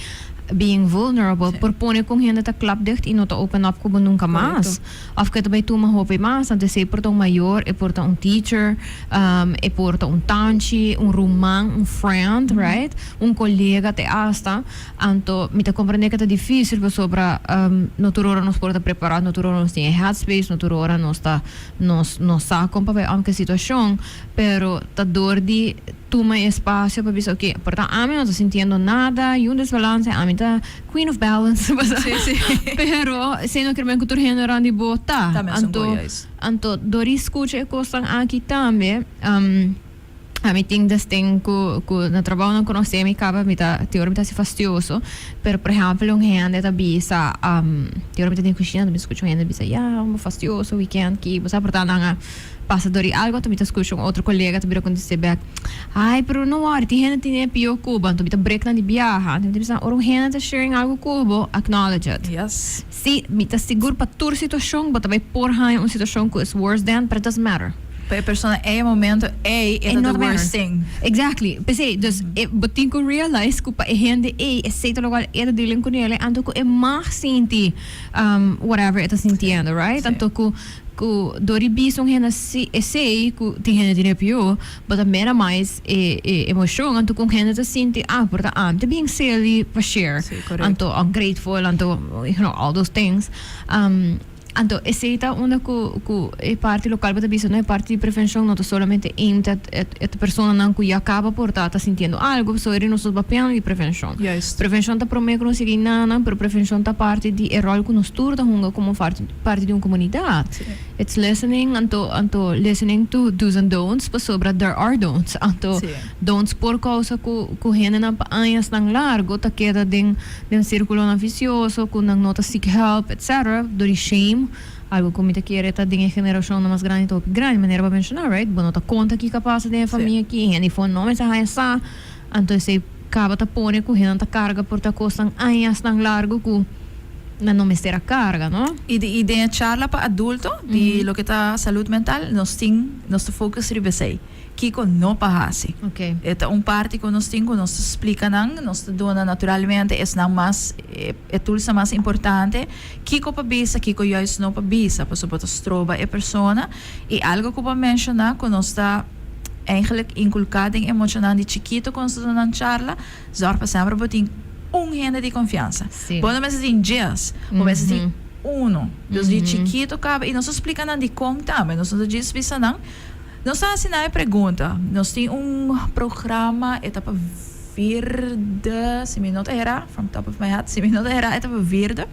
S2: being vulnerable por pone cu un hende ta klap dicht y no ta open up cu bo nunca mas. Of cu e ta bay tuma hopi mas, anto esey por ta un mayor, e por ta un teacher, e por ta un tanchi, un ruman, un friend, right? Un colega te hasta. Anto mi ta comprende cu ta dificil pasobra no tur ora nos por ta prepara, no tur ora nos tin e headspace, no tur ora nos ta nos no sa con pa bay om cu e situacion, pero ta door di tuma e espacio pa bisa ok, por ta ami no ta sintiendo nada y un desbalance, ami ta queen of balance, pero esey no kermen cu tur hende rond di bo ta.
S4: Ta mesun
S2: Anto,
S4: cu juist.
S2: anto door di scucha e cosnan aki tambe,
S3: Ami tin destin ku na trabou nan konosé mi kaba mi ta tin ora mi ta hasi fastioso pero por ehèmpel un hende ta bisa tin ora mi ta den kushina mi ta skucha un hende bisa ya bo fastioso weekend ki bo sa por ta nan a pasa dor di algo anto mi ta skucha un otro kolega ta bira kontest'é bèk ai pero no wòri tin hende tin e pió ku bo anto mi ta brek nan di biaha anto mi ta bisa ora un hende ta sharing algo ku bo acknowledge it si mi ta sigur pa tur situashon bo ta bai por haña un situashon ku is worse than but it doesn't matter.
S4: Pa e persona ei e momento ei e ta the worst thing.
S3: Exactly. P'esei, dus e bo tin ku realize ku pa e hende ei esei ta lokual e ta dealing ku nele, anto ku e mag sinti whatever e ta sintiendo, right? Anto ku ku dor di bisa un hende si esei ku tin hende tin e pió, bo ta minimize e e emoshon, anto ku un hende ta sinti ah por ta ami ta bien silly pa share, anto ungrateful, anto you know all those things. Anto esei ta unda ku ku e parti lokal bo ta bisa no e parti di prevenshon no ta solamente aimed at at e personanan ku ya kaba por ta ta sintiendo algo pasobra eri nos ta papiando di prevenshon. Prevenshon ta prome ku nos yega einanan pero prevenshon ta parti di e ròl ku nos tur ta hunga komo parti di un komunidat. It's listening anto anto listening to do's and don'ts pasobra there are don'ts anto don'ts por kousa ku ku hendenan pa añasnan largo ta keda den Den sirkulonan visioso ku nan no ta seek help etc. Dor di shame, algu ku mi ta kere ta den e generashonnan mas grandi ta hopi grandi, manera bo a menshoná, right? Bo no ta konta kiko a pasa den e famia aki, hende for no mester haña sa, anto esei kaba ta pone ku hendenan ta karga por ta kosnan añasnan largu ku nan no mester a karga, no?
S4: I den e charla pa adulto di loke ta salud mental nos tin nos ta focus riba esei. Kiko no pa hasi. E ta un parti ku nos tin ku nos ta splika nan, nos ta duna naturalmente esnan mas, e toolsnan mas importante, kiko pa bisa, kiko juist no pa bisa, pasobra bo ta stroba e persona. I algo ku bo a menshoná ku nos ta eigenlijk inkulká den e muchanan di chikito ku nos ta duna nan charla, zòrg pa semper bo tin un hende di konfiansa. Bo no mester tin djes, bo mester tin uno. Dus di chikito kaba, i nos ta splika nan dikon tambe, nos no ta djis bisa nan. Nos ta hasi nan e pregunta. Nos tin un programa, e ta pa vierde, si mi no ta hera, from top of my head, si mi no ta hera e ta pa vierde,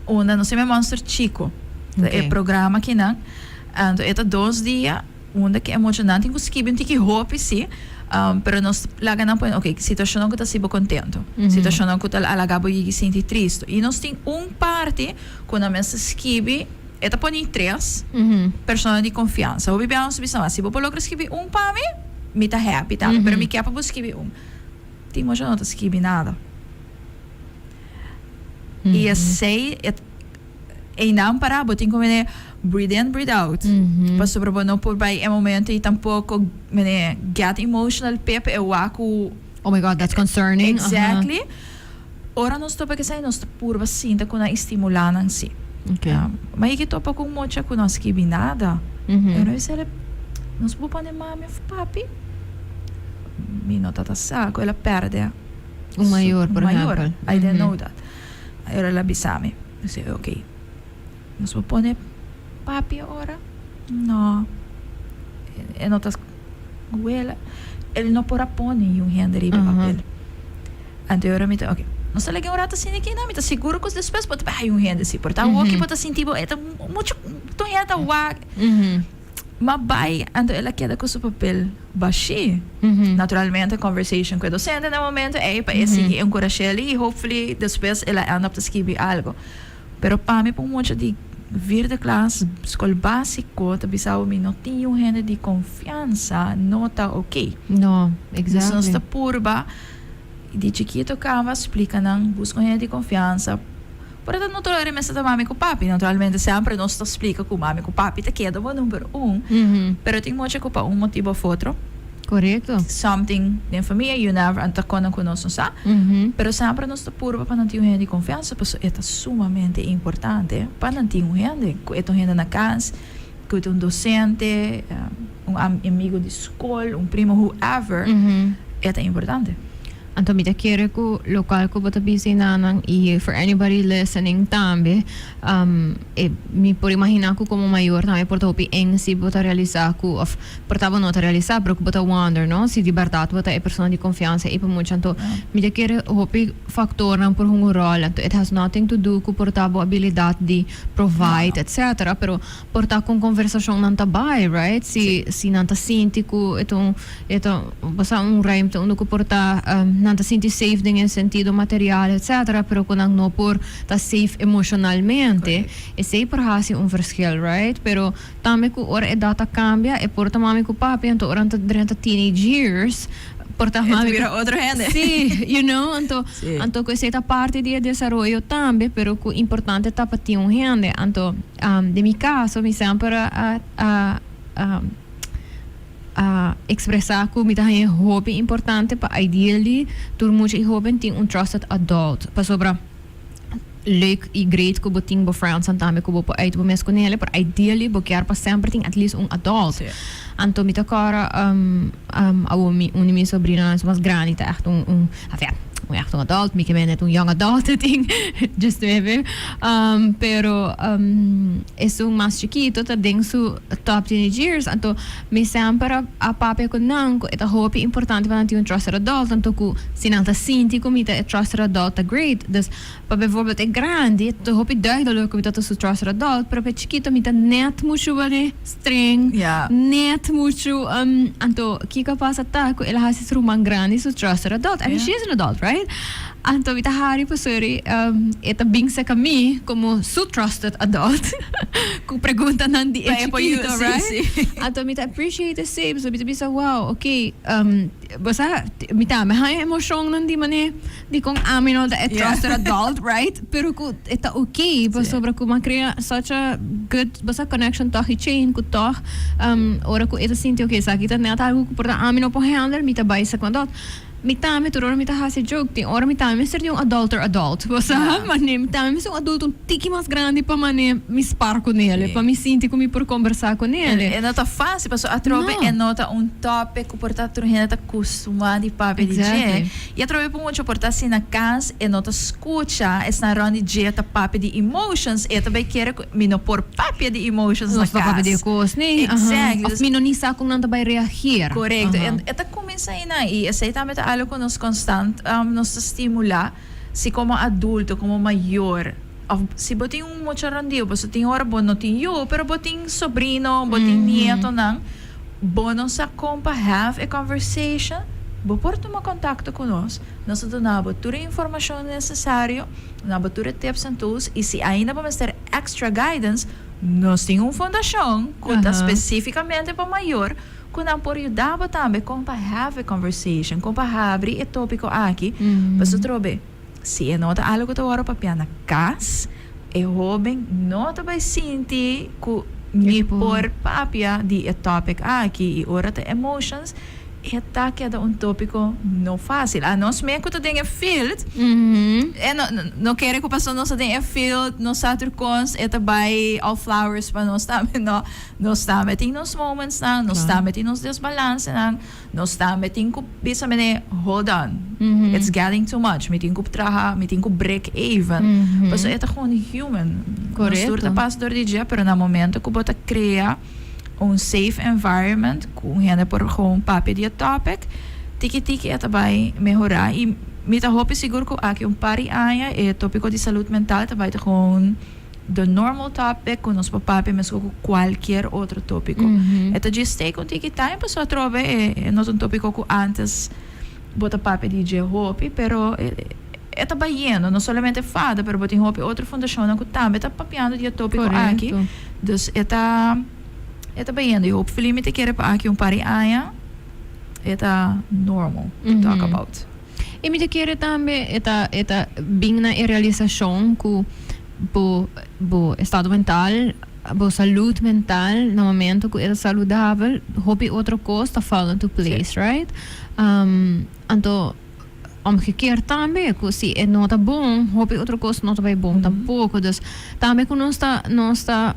S4: unda nos tin e Monster Chico. Ta e programa kinan. Anto e ta dos dia unda ku e muchanan tin ku skibi un tiki hopi si, pero nos laga nan pone, ok, situashonnan ku ta hasi bo kontentu, situashonnan ku ta laga bo yigi sinti tristu. I nos tin un parti ku nan mester skibi. E ta pone tres persona di konfiansa. Hopi bia nos ta bisa, si bo por logra skibi un pa mi, mi ta happy tambe, pero mi ke pa bo skibi un. Tin mucha no ta skibi nada. I esei, einan para bo tin ku mene breathe in, breathe out. Pasobra bo no por bai e momento i tampoko mene get emotional p'e pa e wak ku.
S3: Oh my God, that's concerning.
S4: Exactly. Ora nos topa kesei nos ta purba sinta ku nan i stimulá nan si. Ma i ke topa ku un mocha ku no a skibi nada. E no bisa el, nos por pone mami òf papi? Mi no ta ta sa ku el a pèrdè
S3: Un mayor, por ehèmpel.
S4: I didn't know that. Ora el a bisa mi. Mi si, ok. Nos por pone papi ora? No. E no ta wela. El no por a pone un hende riba e papel. Anto e ora mi ta, ok, nos ta lege un rato asina aki, no, mi ta sigur ku despues bo ta bai un hende si, por ta awoki bo ta sinti bo e ta muchu, tur hende ta wak. Ma bai, anto el a keda ku su papel bashí. Naturalmente conversation ku e docente na e momento ei pa e sigui enkurash'el i hopefully despues el a end up ta skibi algo. Pero pa mi pa un mucha di vierde klas, skol básiko, ta bisa bo mi no tin un hende di konfiansa, no ta ok.
S3: No, exactly.
S4: Nos ta purba. Di chikito kaba splika nan buska un hende di konfiansa. Por e ta no tur ora mester ta mami ku papi. Naturalmente semper nos ta splika ku mami ku papi ta keda bo number un. Pero tin mocha ku pa un motibu of otro.
S3: Korekto.
S4: Something den famia you never a ta kona ku nos no sa. Pero semper nos ta purba pa nan tin un hende di konfiansa pasobra e ta sumamente importante pa nan tin un hende ku e ta un hende na kas, ku e ta un docente, un amigo di skol, un primo, whoever, e ta importante.
S3: Anto mi ta kere ku lokual ku bo ta bisa enanan i for anybody listening tambe, e mi por imaginá ku komo mayor tambe por ta hopi eng si bo ta realisá ku òf por ta bo no ta realisá pero ku bo ta wonder no si di bèrdat bo ta e persona di konfiansa ei pa mucha. Anto mi ta kere hopi faktornan por hunga un ròl. Anto it has nothing to do ku por ta bo abilidat di provide etcetera pero por ta kon konversashonnan ta bai right si si nan ta sinti ku e ta un E ta basa un ruimte unda ku por ta nan ta sinti safe den e sentido material etcetera pero ku nan no por ta safe emocionalmente. Esei por hasi un verschil, right? Pero tambe ku ora edat ta kambia e por ta mami ku papi anto ora nan ta drenta teenage years por ta mami ku
S4: bira otro hende.
S3: Sí, you know, anto anto ku esei ta parti di e desaroyo tambe pero ku importante ta pa tin un hende. Anto den mi kaso mi semper a a a. A expresa cu mi ta haña hopi importante pa ideally tur mucha y hoben tin un trusted adult pasobra leuk y great cu bo tin bo friendsnan tambe cu bo por uit bo mes cu nele pero ideally bo kier pa semper tin at least un adult. Anto mi ta cora awo mi un di mi sobrinonan su mas grandi ta echt un un afia un echt un adult mi ke mende un young adult e tin diesnuebe pero esun mas chikito ta den su top teenage years anto Mi semper a papia ku nan ku e ta hopi importante pa nan tin un trusted adult, anto ku si nan ta sinti ku mi ta e trusted adult ta great. Dus pa bijvoorbeeld e grandi ta hopi duidelijk ku mi ta ta su trusted adult, pero pa e chikito mi ta net muchu wene streng, net muchu, anto kiko a pasa ta ku el a hasi su ruman grandi su trusted adult. I mean she is an adult, right? Anto mi ta hari pasobra e ta bin serka mi komo su trusted adult ku preguntanan di e chikito, right? Anto mi ta appreciate esei pasobra mi ta bisa wow, ok, bo sa mi tambe haña emoshonnan di manera dikon ami no ta e trusted adult, right? Pero ku e ta ok pasobra ku mi a krea such a good bo sa connection tòg i chain ku tòg ora ku e ta sinti ok esaki ta nèt algu ku por ta ami no por handle mi ta bai serka un adult. Mi tambe tur ora mi ta hasi joke tin ora mi tambe mester di un adulter adult bo sa mane mi tambe mester un adulto un tiki mas grandi pa mane mi spar ku nele pa mi sinti ku mi por kombersá ku nele.
S4: E no ta fásil pasobra atrobe e no ta un topic ku por ta tur hende ta kustumá di papia di dje i atrobe por mucha por ta si na kas e no ta skucha esnan rònt di dje ta papia di emotions e ta bai kere ku mi no por papia di emotions na
S3: Nos ta papia di e
S4: kas.
S3: kos ni
S4: Exactly.
S3: Of mi no ni sa kon nan ta bai reageer.
S4: Korekto e ta Kuminsá einan i esei tambe ta algo ku nos konstant nos ta stimulá si komo adulto, komo mayor òf si bo tin un mucha rònt bo, so tin ora bo no tin yu pero bo tin sobrino, bo tin nietonan, bo no sa kon pa have e conversation, bo por tuma kontakto ku nos, nos ta duna bo tur e informashon nesesario, duna bo tur e tips en tools i si ainda bo mester extra guidance, nos tin un fundashon ku ta spesifikamente pa mayor. Ku nan por yuda bo tambe kon pa have a conversation, kon pa habri e tópiko aki, pasobra trobe si e no ta algu ku ta wòrdu papia na kas, e hóben no ta bai sinti ku mi por papia di e topic aki i ora ta emotions e ta keda un tópiko no fásil. Anos mes ku ta den e field e no no kere ku pasobra nos ta den e field nos sa tur kos e ta bai all flowers pa nos tambe no. Nos tambe tin nos momentsnan, nos tambe tin nos desbalansenan, nos tambe tin ku bisa mene, hold on, it's getting too much, mi tin ku traha, mi tin ku break even. Pasobra e ta gewoon human. Nos tur ta pasa dor di dje, pero na momento ku bo ta krea un safe environment ku un hende por gewoon papia di e topic, tiki tiki e ta bai mehorá. I mi ta hopi sigur ku aki un par di aña e topiko di salud mental ta bai ta gewoon. The normal topic cu nos por papia mesco cu cualkier otro topico. E ta djis take un tiki time pasobra atrobe e no ta un topico cu antes bo ta papia di dje hopi pero e ta bayendo no solamente fada pero bo tin hopi otro fundacionnan cu tambe ta papiando di e topico aki dus e ta e ta bayendo y hopefully mi ta kere pa aki un par di aña e ta normal to talk about.
S3: Y mi ta kere tambe e ta e ta bin na e realisacion cu bo bo estado mental, bo salud mental na momento cu e ta saludabel hopi otro cos ta fall into place, right? Anto omgekeerd tambe cu si e no ta bon hopi otro cos no ta bay bon tampoco. Dus tambe cu nos ta nos ta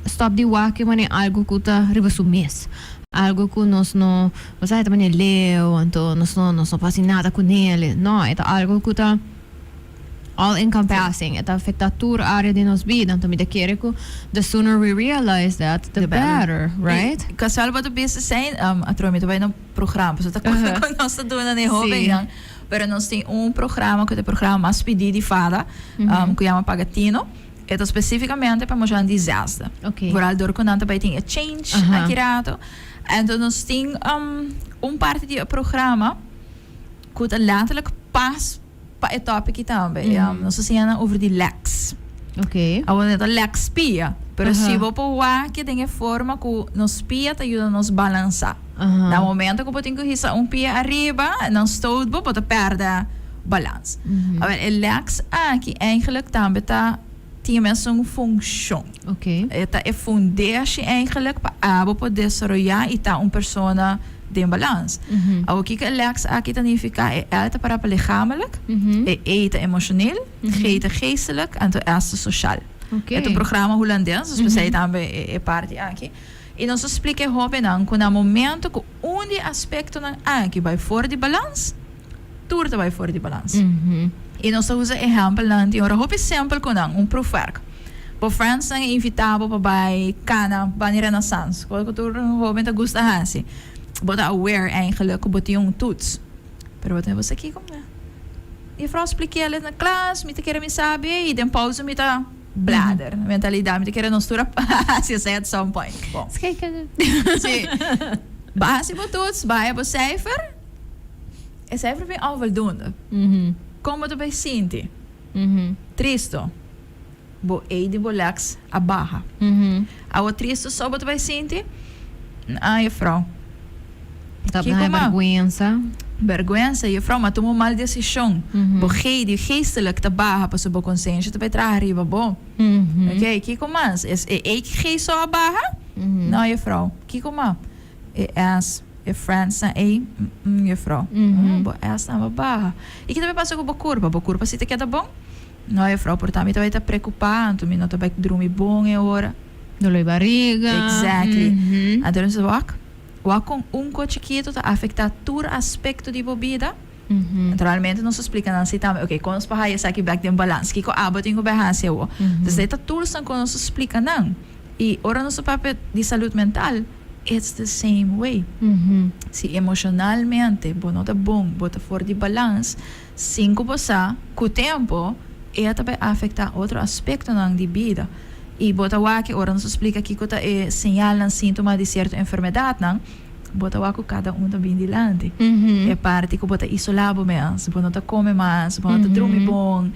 S3: stop di wak e manera algo cu ta riba su mes.
S2: Algo ku nos no, bo sa, e ta manera leu, anto nos no por hasi nada kuné. No, e ta algo ku ta all encompassing. E ta afektá tur área di nos bida. Anto mi ta kere ku the sooner we realize that, the better, right?
S4: I kasual bo ta bisa esei, atrobe mi ta bai na un programa, pasobra ta ku nos ta duna na e hobennan, pero nos tin un programa ku ta e programa mas pidí di fada, ku yama Pagatino. E ta spesífikamente pa muchanan di zesde. Vooral dor ku nan ta bai tin e change aki rato. Anto nos tin un parti di e programa ku ta letterlijk pas pa e topic aki tambe. Nos ta siña nan over di leks. Awor no ta leks pia, pero si bo por wak den e forma ku nos pia ta yuda nos balansá. Na momento ku bo tin ku hisa un pia ariba, nan stoot bo, bo ta pèrdè balans. Awor e leks aki eigenlijk tambe ta tin e mesun funshon. E ta e fundeshi eigenlijk pa abo por desaroyá i ta un persona den balans. Awor kiko e leks aki ta nifiká? E L ta para pa lichamelijk, e E ta emoshoneel, G ta geestelijk, anto S ta soshal. E ta un programa hulandes, dus p'esei tambe e parti aki. I nos a splika e hóbennan ku na momento ku un di e aspektonan aki bai for di balans, tur ta bai for di balans. I nos ta usa ehèmpelnan tin ora hopi simpel ku nan, un proefwerk. Bo friendsnan a invitá bo pa bai kana bani Renaissance, kos ku tur hóben ta gusta hasi. Bo ta aware eigenlijk ku bo tin un toets, pero bo ta bo sa kiko? Juffrouw splik'é na klas, mi ta kere mi sabi i den pauze mi ta. Blader. Mentalidad. Mi ta kere nos tur a hasi esei at some point. Bon. Sí. Bo hasi bo toets, bo haya bo cijfer. E cijfer bin onvoldoende. Kon bo ta bay sinti? Tristo. Bo ei di bo leks a baha. Awo tristo so bo ta bay sinti? Ah, juffrouw.
S2: Ta
S4: Kiko
S2: haña
S4: ma?
S2: bergwensa.
S4: Bergwensa, juffrouw, m'a tuma un mal desishon. Bo gei di geestelijk ta baha pasobra bo konsensha ta bay traha riba bo. Oké, kiko mas? Es e ei gei so a baha? No, juffrouw. Kiko ma? E S, e friendsnan ei, mm, juffrouw. Bo S nan a baha. I ki ta bay pasa ku bo kurpa? Bo kurpa si ta keda bon? No, juffrouw, por ta mi ta bay ta preokupá, anto mi no ta bay drumi bon e ora.
S2: Dolor di bariga.
S4: Exactly. Anto nos ta wak. Wak kon un ko chikitu ta afektá tur aspekto di bo bida. Naturalmente nos ta splika nan si tambe, oke, kon nos por haya esaki bèk den balans? Kiko abo tin ku bai hasi awor? Entonces e ta toolsnan ku nos ta splika nan. I ora nos ta papia di salud mental, it's the same way. Si emoshonalmente bo no ta bon, bo ta for di balans, sin ku bo sa, ku tempu e a ta bai afektá otro aspektonan di bida. I bo ta wak ora nos a splika kiko ta e señalnan, síntoma di sierto enfermedatnan, bo ta wak ku kada un ta bin dilanti. E parti ku bo ta isolá bo mes, bo no ta kome mas, bo no ta drumi bon.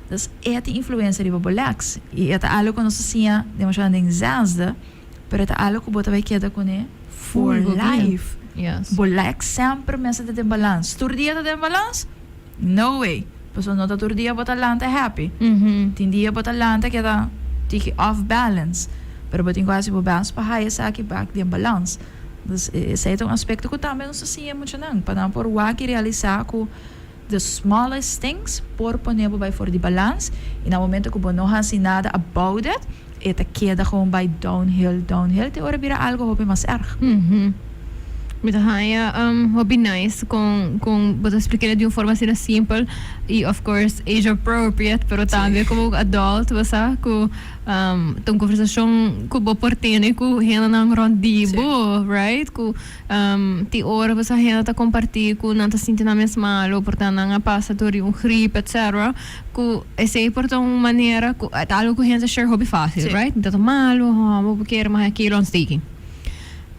S4: Dus e tin influensia riba bo lèks. I e ta algu ku nos ta siña demasiado den zesde, pero e ta algu ku bo ta bai keda kuné for life. Bo lèks semper mester ta den balans. Tur dia ta den balans? No way! Pasobra no ta tur dia bo ta lanta happy. Tin dia bo ta lanta keda tiki off balance. Pero bo tin ku hasi bo best pa haya esaki bek den balans. Dus esei ta un aspekto ku tambe nos ta siña muchanan pa nan por wak i realisá ku the smallest things por pone bo bai for di balans i na momento ku bo no hasi nada about it e ta keda gewoon bai downhill downhill te ora bira algo hopi mas erg.
S2: Mi ta haña hopi nice con con bo ta splik'e di un forma asina simpel y of course age appropriate pero tambe como adult bo sa cu ta un conversacion cu bo por tene cu hendenan rond di bo right cu tin ora bo sa hende ta comparti cu nan ta sinti nan mes malo por ta nan a pasa door di un griep etc cu esey por ta un manera cu ta algo cu hende ta share hopi facil right mi ta ta malo bo por kere mas aki lo ontsteking.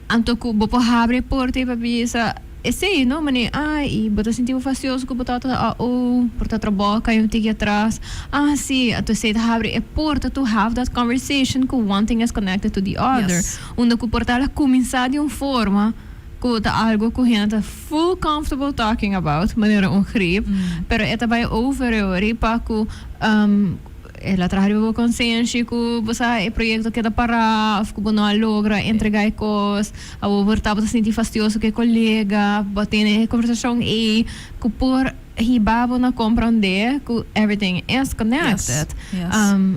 S2: Anto ku bo por habri e porta i pa bisa esei, no? Manera, ah, i bo ta sinti bo fastioso ku bo tata a oh, por ta trabou kai un tiki atras. Ah, si, anto esei ta habri e porta to have that conversation ku one thing is connected to the other. Unda ku por ta la kuminsá di un forma ku ta algo ku hende ta full comfortable talking about, manera un grip, pero e ta bai over e ora i pa ku El a traha riba bo konsenshi ku bo sa e proyekto keda pará òf ku bo no a logra entregá e kos. Awor bo tabata sinti fastioso ku e kolega, bo a tene e kombersashon ei ku por hiba bo na komprondé ku everything is connected.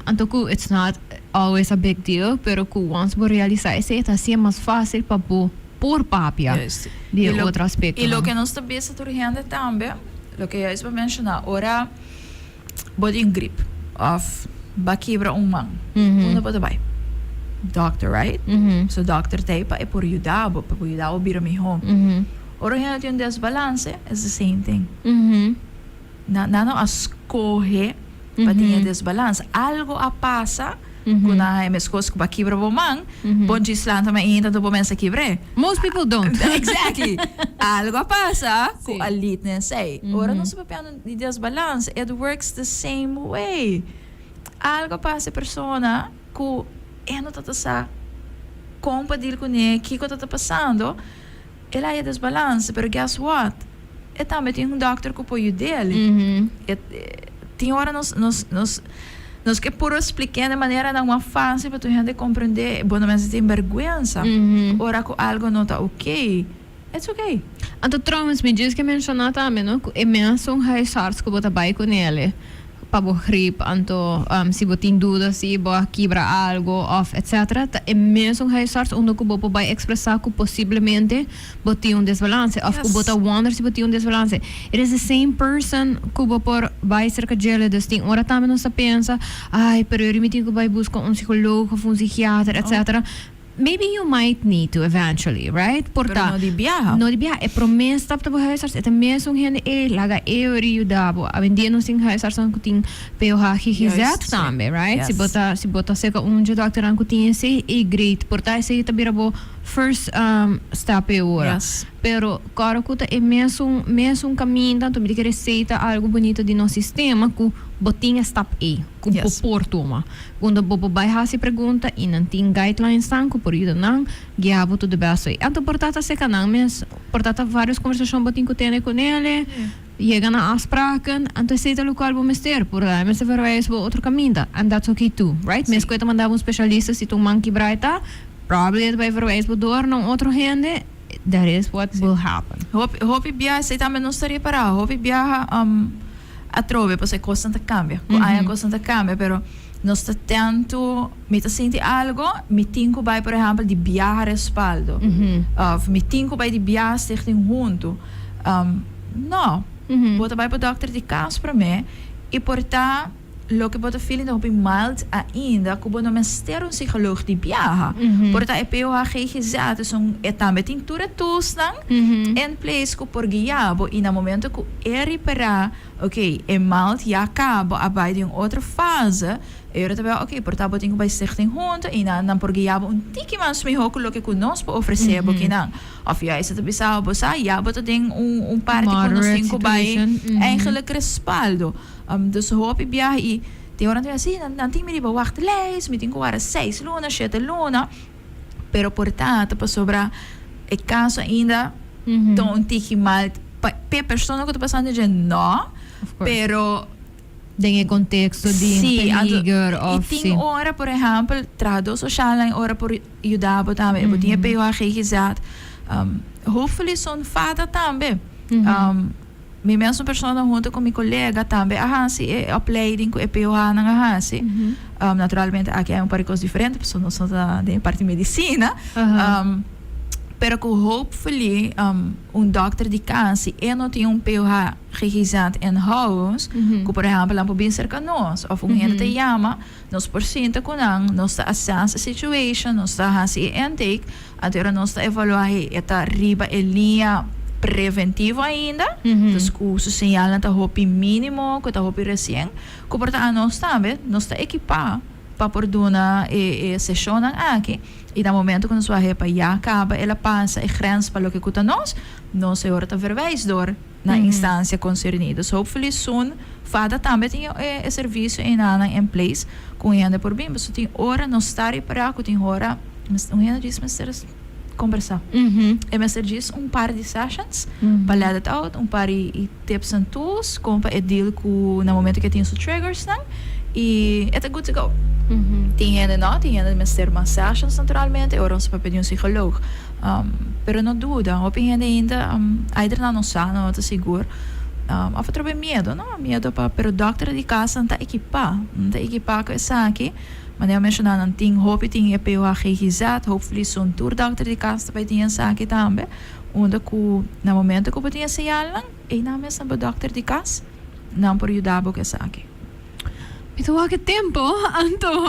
S2: Anto ku it's not always a big deal, pero ku once bo realisá esei ta hasié mas fásil pa bo. por papia di e otro aspectonan.
S4: Y loke nos ta bisa tur hende tambe, loke juist bo menciona, ora bo tin grip of bo a kibra un man, unda bo ta bay? Doctor, right? So doctor ta ey pa e por yuda bo, pa por yuda bo bira miho. Ora un hende tin un desbalance, it's the same thing. Nan no a scoge pa tin e desbalans. Algo a pasa cu nan a haña mescos cu bo a kibra bo man, bo djis lanta mainta anto bo mester kibr'é.
S2: Most people don't.
S4: Exactly. Algo a pasa cu a lead na esey. Ora nos ta papiando di desbalans, it works the same way. Algo a pasa e persona cu e no ta sa con pa deal cun'é, kico ta ta pasando. El a haya desbalans, pero guess what? E tambe tin un dokter ku por yud'el. E tin ora nos nos nos nos ke puru splik'é di maneranan mas fásil pa tur hende komprendé. Bo no mester tin bèrgwensa ora ku algu no ta oké. It's oké.
S3: Anto trouwens mi djis ke menshoná tambe no ku e mesun huisarts ku bo ta bai kunele pa bo grip anto si bo tin duda si bo a kibra algo of etc ta e mesun huisarts unda ku bo por bai expresa ku posiblemente bo tin un desbalance of ku bo ta wonder si bo tin un desbalance. It is the same person ku bo por bai serka djele dus tin ora tambe nos ta pensa ay pero yori mi tin ku bai buska un psicoloog of un psikiater etc. Maybe you might need to eventually, right? Por
S4: Pero
S3: ta
S4: no di biaha.
S3: No di biaha. E promé stap ta bo huisarts, e ta mesun hende ei, laga e ori yuda bo. Awendia nos tin huisartsnan ku tin POH, GGZ
S4: Juist, sí.
S3: tambe, right? Si bo
S4: Yes.
S3: ta, si bo ta serka un dje dòkternan ku tin esei, ei great. Por ta esei ta bira bo first stap e ora.
S4: Yes.
S3: Pero kòrda ku ta e mesun, mesun kaminda, anto mi ta kere esei ta algu bunito di nos sistema ku bo tin e stap ei. Ku bo por tuma. Unda bo por bai hasi pregunta i nan tin guidelinesnan ku por yuda nan guia bo to the best way. Anto por ta ta seka nan mes, por ta ta varios konversashon bo tin ku tene ku nele, yega na afspraken, anto esei ta lokual bo mester. Por ta e mester verwijs bo otro kaminda and that's okay too, right? Mes ku e ta manda bo un spesialista si ta un man kibrá e ta, probably e ta bai verwijs bo dor na un otro hende, that is what will happen.
S4: Hopi hopi biaha esei tambe nos ta ripará, hopi biaha atrobe pasobra e kosnan ta kambia, ku aña kosnan ta kambia, pero nos ta tantu mi ta sinti algo mi tin ku bai por ehèmpel di biaha respaldo òf mi tin ku bai di biaha stichting huntu, no, bo ta bai pa dòkter di kas promé i por ta. Loke bo ta feeling ta hopi mild ainda ku bo no mester un psicoloog di biaha. Por ta e POH GGZ esun e tambe tin tur e toolsnan in place ku por guia bo i na momento ku e ripara ok e mild ya kaba a bai den un otro fase e ora ta bira ok por ta bo tin ku bai stichting hunto i nan nan por guia bo un tiki mas miho ku loke ku nos por ofrece bo kinan. Of juist e ta bisa bo sa ya bo ta den un un parti ku nos tin ku bai eigenlijk respaldo. Dus hopi biaha i tin ora nan ta bisa, si, nan tin mi riba wachtlijst, mi tin ku wara seis luna, shete luna, pero por ta ta pasobra e kaso ainda ta un tiki mal pa p'e persona ku ta pasando dje no, pero
S3: Den e konteksto di peliger òf
S4: si. I tin ora por ehèmpel trahadó soshalnan ora por yuda bo tambe, bo tin e POH GGZ, hopefully son fada tambe. Mi mesun persona hunto cu mi colega tambe a haci e opleiding cu e POH-nan a haci. Naturalmente aki hay un par di cos diferente pasobra nos no ta den e parti medicina. Pero cu hopefully un dokter di cas si e no tin un POH GGZ in house cu por ehempel nan por bin cerca nos of un hende ta yama nos por sinta cu nan, nos ta assess e situation, nos ta haci e intake. Anto ora nos ta evaluá hey e ta riba e liña preventivo ainda, dus ku su señalnan ta hopi mínimo, ku ta hopi resien, ku por ta anos tambe nos ta ekipá pa por duna e e seshonnan aki i na momento ku nos wak hey pa ya kaba el a pasa e grens pa loke ku ta nos, nos e ora ta verwijs dor na instansia konserní. Dus hopefully soon fada tambe tin e e servisio einanan in place ku un hende por bin pasobra tin ora nos ta ripará ku tin ora un hende djis mester kombersá. E mester djis un par di sessions pa let it out, un par di tips and tools kon pa e deal ku na momento ku e tin su triggersnan i e ta good to go. Tin hende no, tin hende mester mas sessions naturalmente ora nos ta papia di un psicoloog. Pero no duda, hopi hende ainda either nan no sa, nan no ta sigur, of atrobe miedo, no? Miedo pa, pero dokter di kas nan ta ekipá, nan ta ekipá ku esaki. Manera a menshoná nan tin hopi tin e POH-GGZ, hopefully soon tur dòkter di kas ta bai tin esaki tambe, unda ku na momento ku bo tin e señalnan, einan mes nan bo dòkter di kas, nan por yuda bo ku esaki.
S3: Mi ta wak e tempo, anto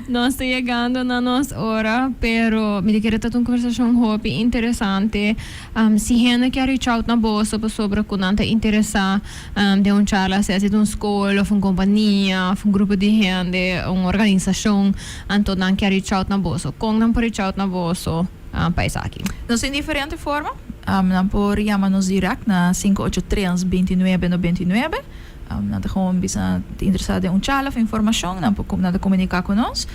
S3: nos ta yegando na nos ora, pero mi ta kere ta un conversacion hopi interesante. Si hende kier reach out na boso pasobra cu nan ta interesa den un charla, sea si ta un scol of un compania of un grupo di hende, un organisacion, anto nan kier reach out na boso, con nan por reach out na boso pa esaki?
S4: Nos tin diferente forma. Nan por yama nos direct na 583 29 99. Nan ta gewoon bisa nan ta interesá den un charla of informashon, nan por nan ta komuniká ku nos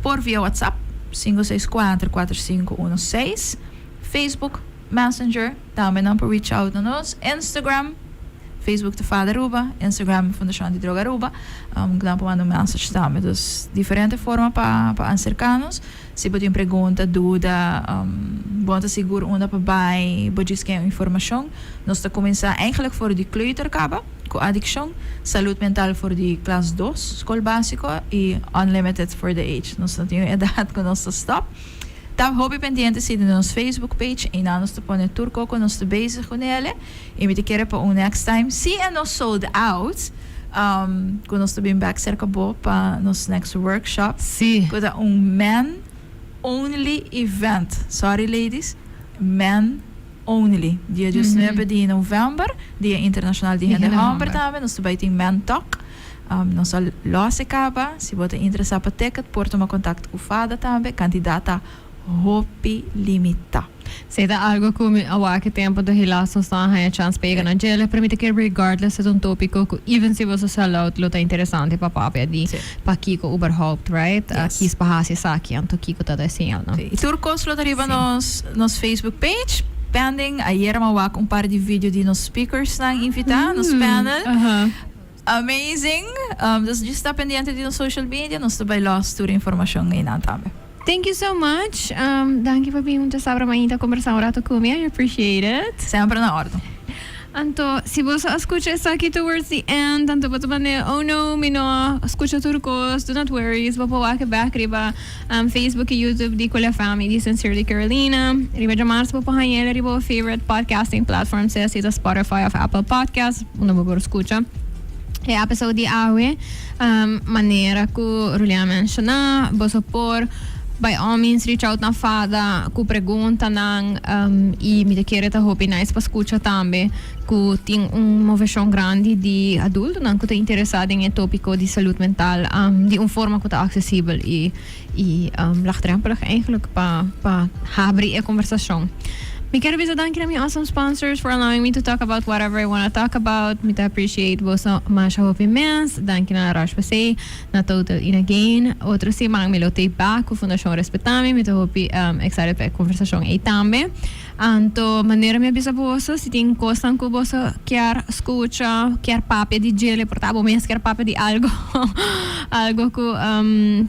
S4: por via WhatsApp, 564 4516, Facebook Messenger, tambe nan por reach out na nos, Instagram, Facebook ta Fada Aruba, Instagram Fundashon Anti Droga Aruba, nan por manda un message tambe. Dus diferente forma pa pa aserká nos. Si bo tin pregunta, duda, bo no ta sigur unda pa bai, bo djis ke un informashon, nos ta kuminsá eigenlijk for di kleuter kaba ku adikshon, salud mental for di klas dos, skol básiko, i unlimited for the age. Nos no tin un edat ku nos ta stòp. Ta hopi pendiente si di nos Facebook page, einan nos ta pone tur koko nos ta bezig ku nele, i mi ta kere pa un next time, si e no sold out, ku nos ta bin bek serka bo pa nos next workshop.
S3: Sí.
S4: Ku ta un men only event. Sorry ladies, men only. Dia diesnuebe di novèmber, Dia Internashonal di Hende Hòmber tambe, nos ta bai tin Men Talk. Nos a lòs e kaba. Si bo ta interesá pa ticket, por tuma kontakto ku Fada tambe. Kantidat ta hopi limitá.
S3: Si ta algo cu mi a wak e tempo do helaas nos no a haya chance pa yega na djele, pero mi ta kere regardless e ta un topico cu even si boso sell out lo ta interesante pa papia di pakico uberhaupt, right? A kies pa haci esaki, anto kico ta ta e señalnan.
S4: Sí, y tur cos lo ta riba nos nos Facebook page, pending. Ayer mi a wak un par di video di nos speakersnan invita, nos panel. Amazing! Dus djis ta pendiente di nos social media, nos ta bai los tur informacion einan tambe.
S3: Thank you so much. Danki pa bin djasabra mainta combersa un rato cu mi. I appreciate it.
S4: Semper na ordo.
S3: Anto, si boso a scucha esaki towards the end, anto bo ta manda, oh no, mi no a scucha tur cos, do not worry, bo por wak back riba Facebook y YouTube di Cool FM y di Sincerely Carolina. Riba djamars bo por haña el riba bo favorite podcasting platform, sea si ta Spotify of Apple Podcast, unda bo por scucha e episode di awe. Manera cu Rulian a menciona, boso por by all means reach out na Fada cu preguntanan y mi ta kere ta hopi nice pa scucha tambe cu tin un movecion grandi di adultonan cu ta interesa den e topico di salud mental di un forma cu ta accesibel y y laagdrempelig eigenlijk pa pa habri e conversacion. Mi kier bisa danki na mi awesome sponsors for allowing me to talk about whatever I wanna talk about. Mi ta appreciate boso masha hopi mes. Danki na La Roche Posay, na Total y na Gain. Otro siman mi lo t'ey bak cu Fundacion Respetami. Mi ta hopi excited pa e conversacion ey tambe. Anto manera mi a bisa boso, si tin cosnan cu boso kier scucha, kier papia di djele, por ta bo mes kier papia di algo, algo cu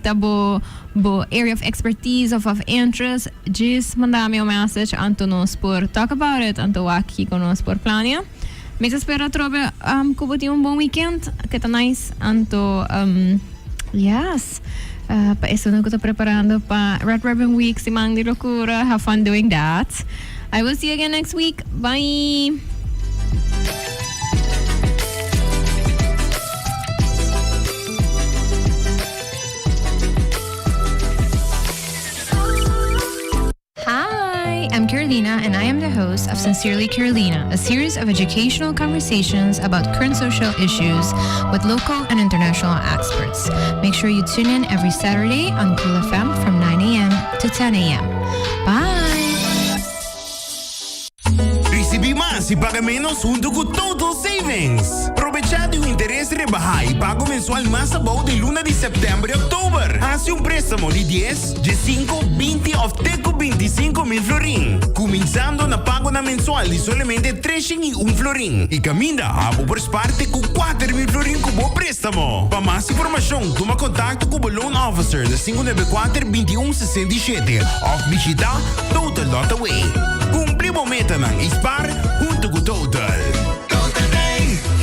S3: ta bo bo area of expertise of of interest, djis manda mi un message anto nos por talk about it, anto wak kico nos por plania. Mi ta spera atrobe cu bo tin un bon weekend, ke ta nice, anto yes. Pa esunnan cu ta preparando pa Red Ribbon Week, Siman di Locura, have fun doing that. I will see you again next week. Bye!
S2: Hi, I'm Carolina, and I am the host of Sincerely Carolina, a series of educational conversations about current social issues with local and international experts. Make sure you tune in every Saturday on Cool FM from 9 a.m. to 10 a.m. Bye!
S1: Ricibi mas y paga menos hunto cu Total Savings. Probecha di un interes rebaha y pago mensual mas abou di luna di september y october. Haci un prestamo di dies, diesinco, binti of te cu binticinco mil florin, cuminsando na pagonan mensual di solamente treshen y un florin. Y caminda abo por spaar te cu 4000 florin cu bo prestamo. Pa mas informacion tuma contacto cu bo loan officer na 594 21 67 of bishita Total dot away. Cumpli bo metanan y spaar hunto cu Total.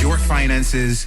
S5: Your finances.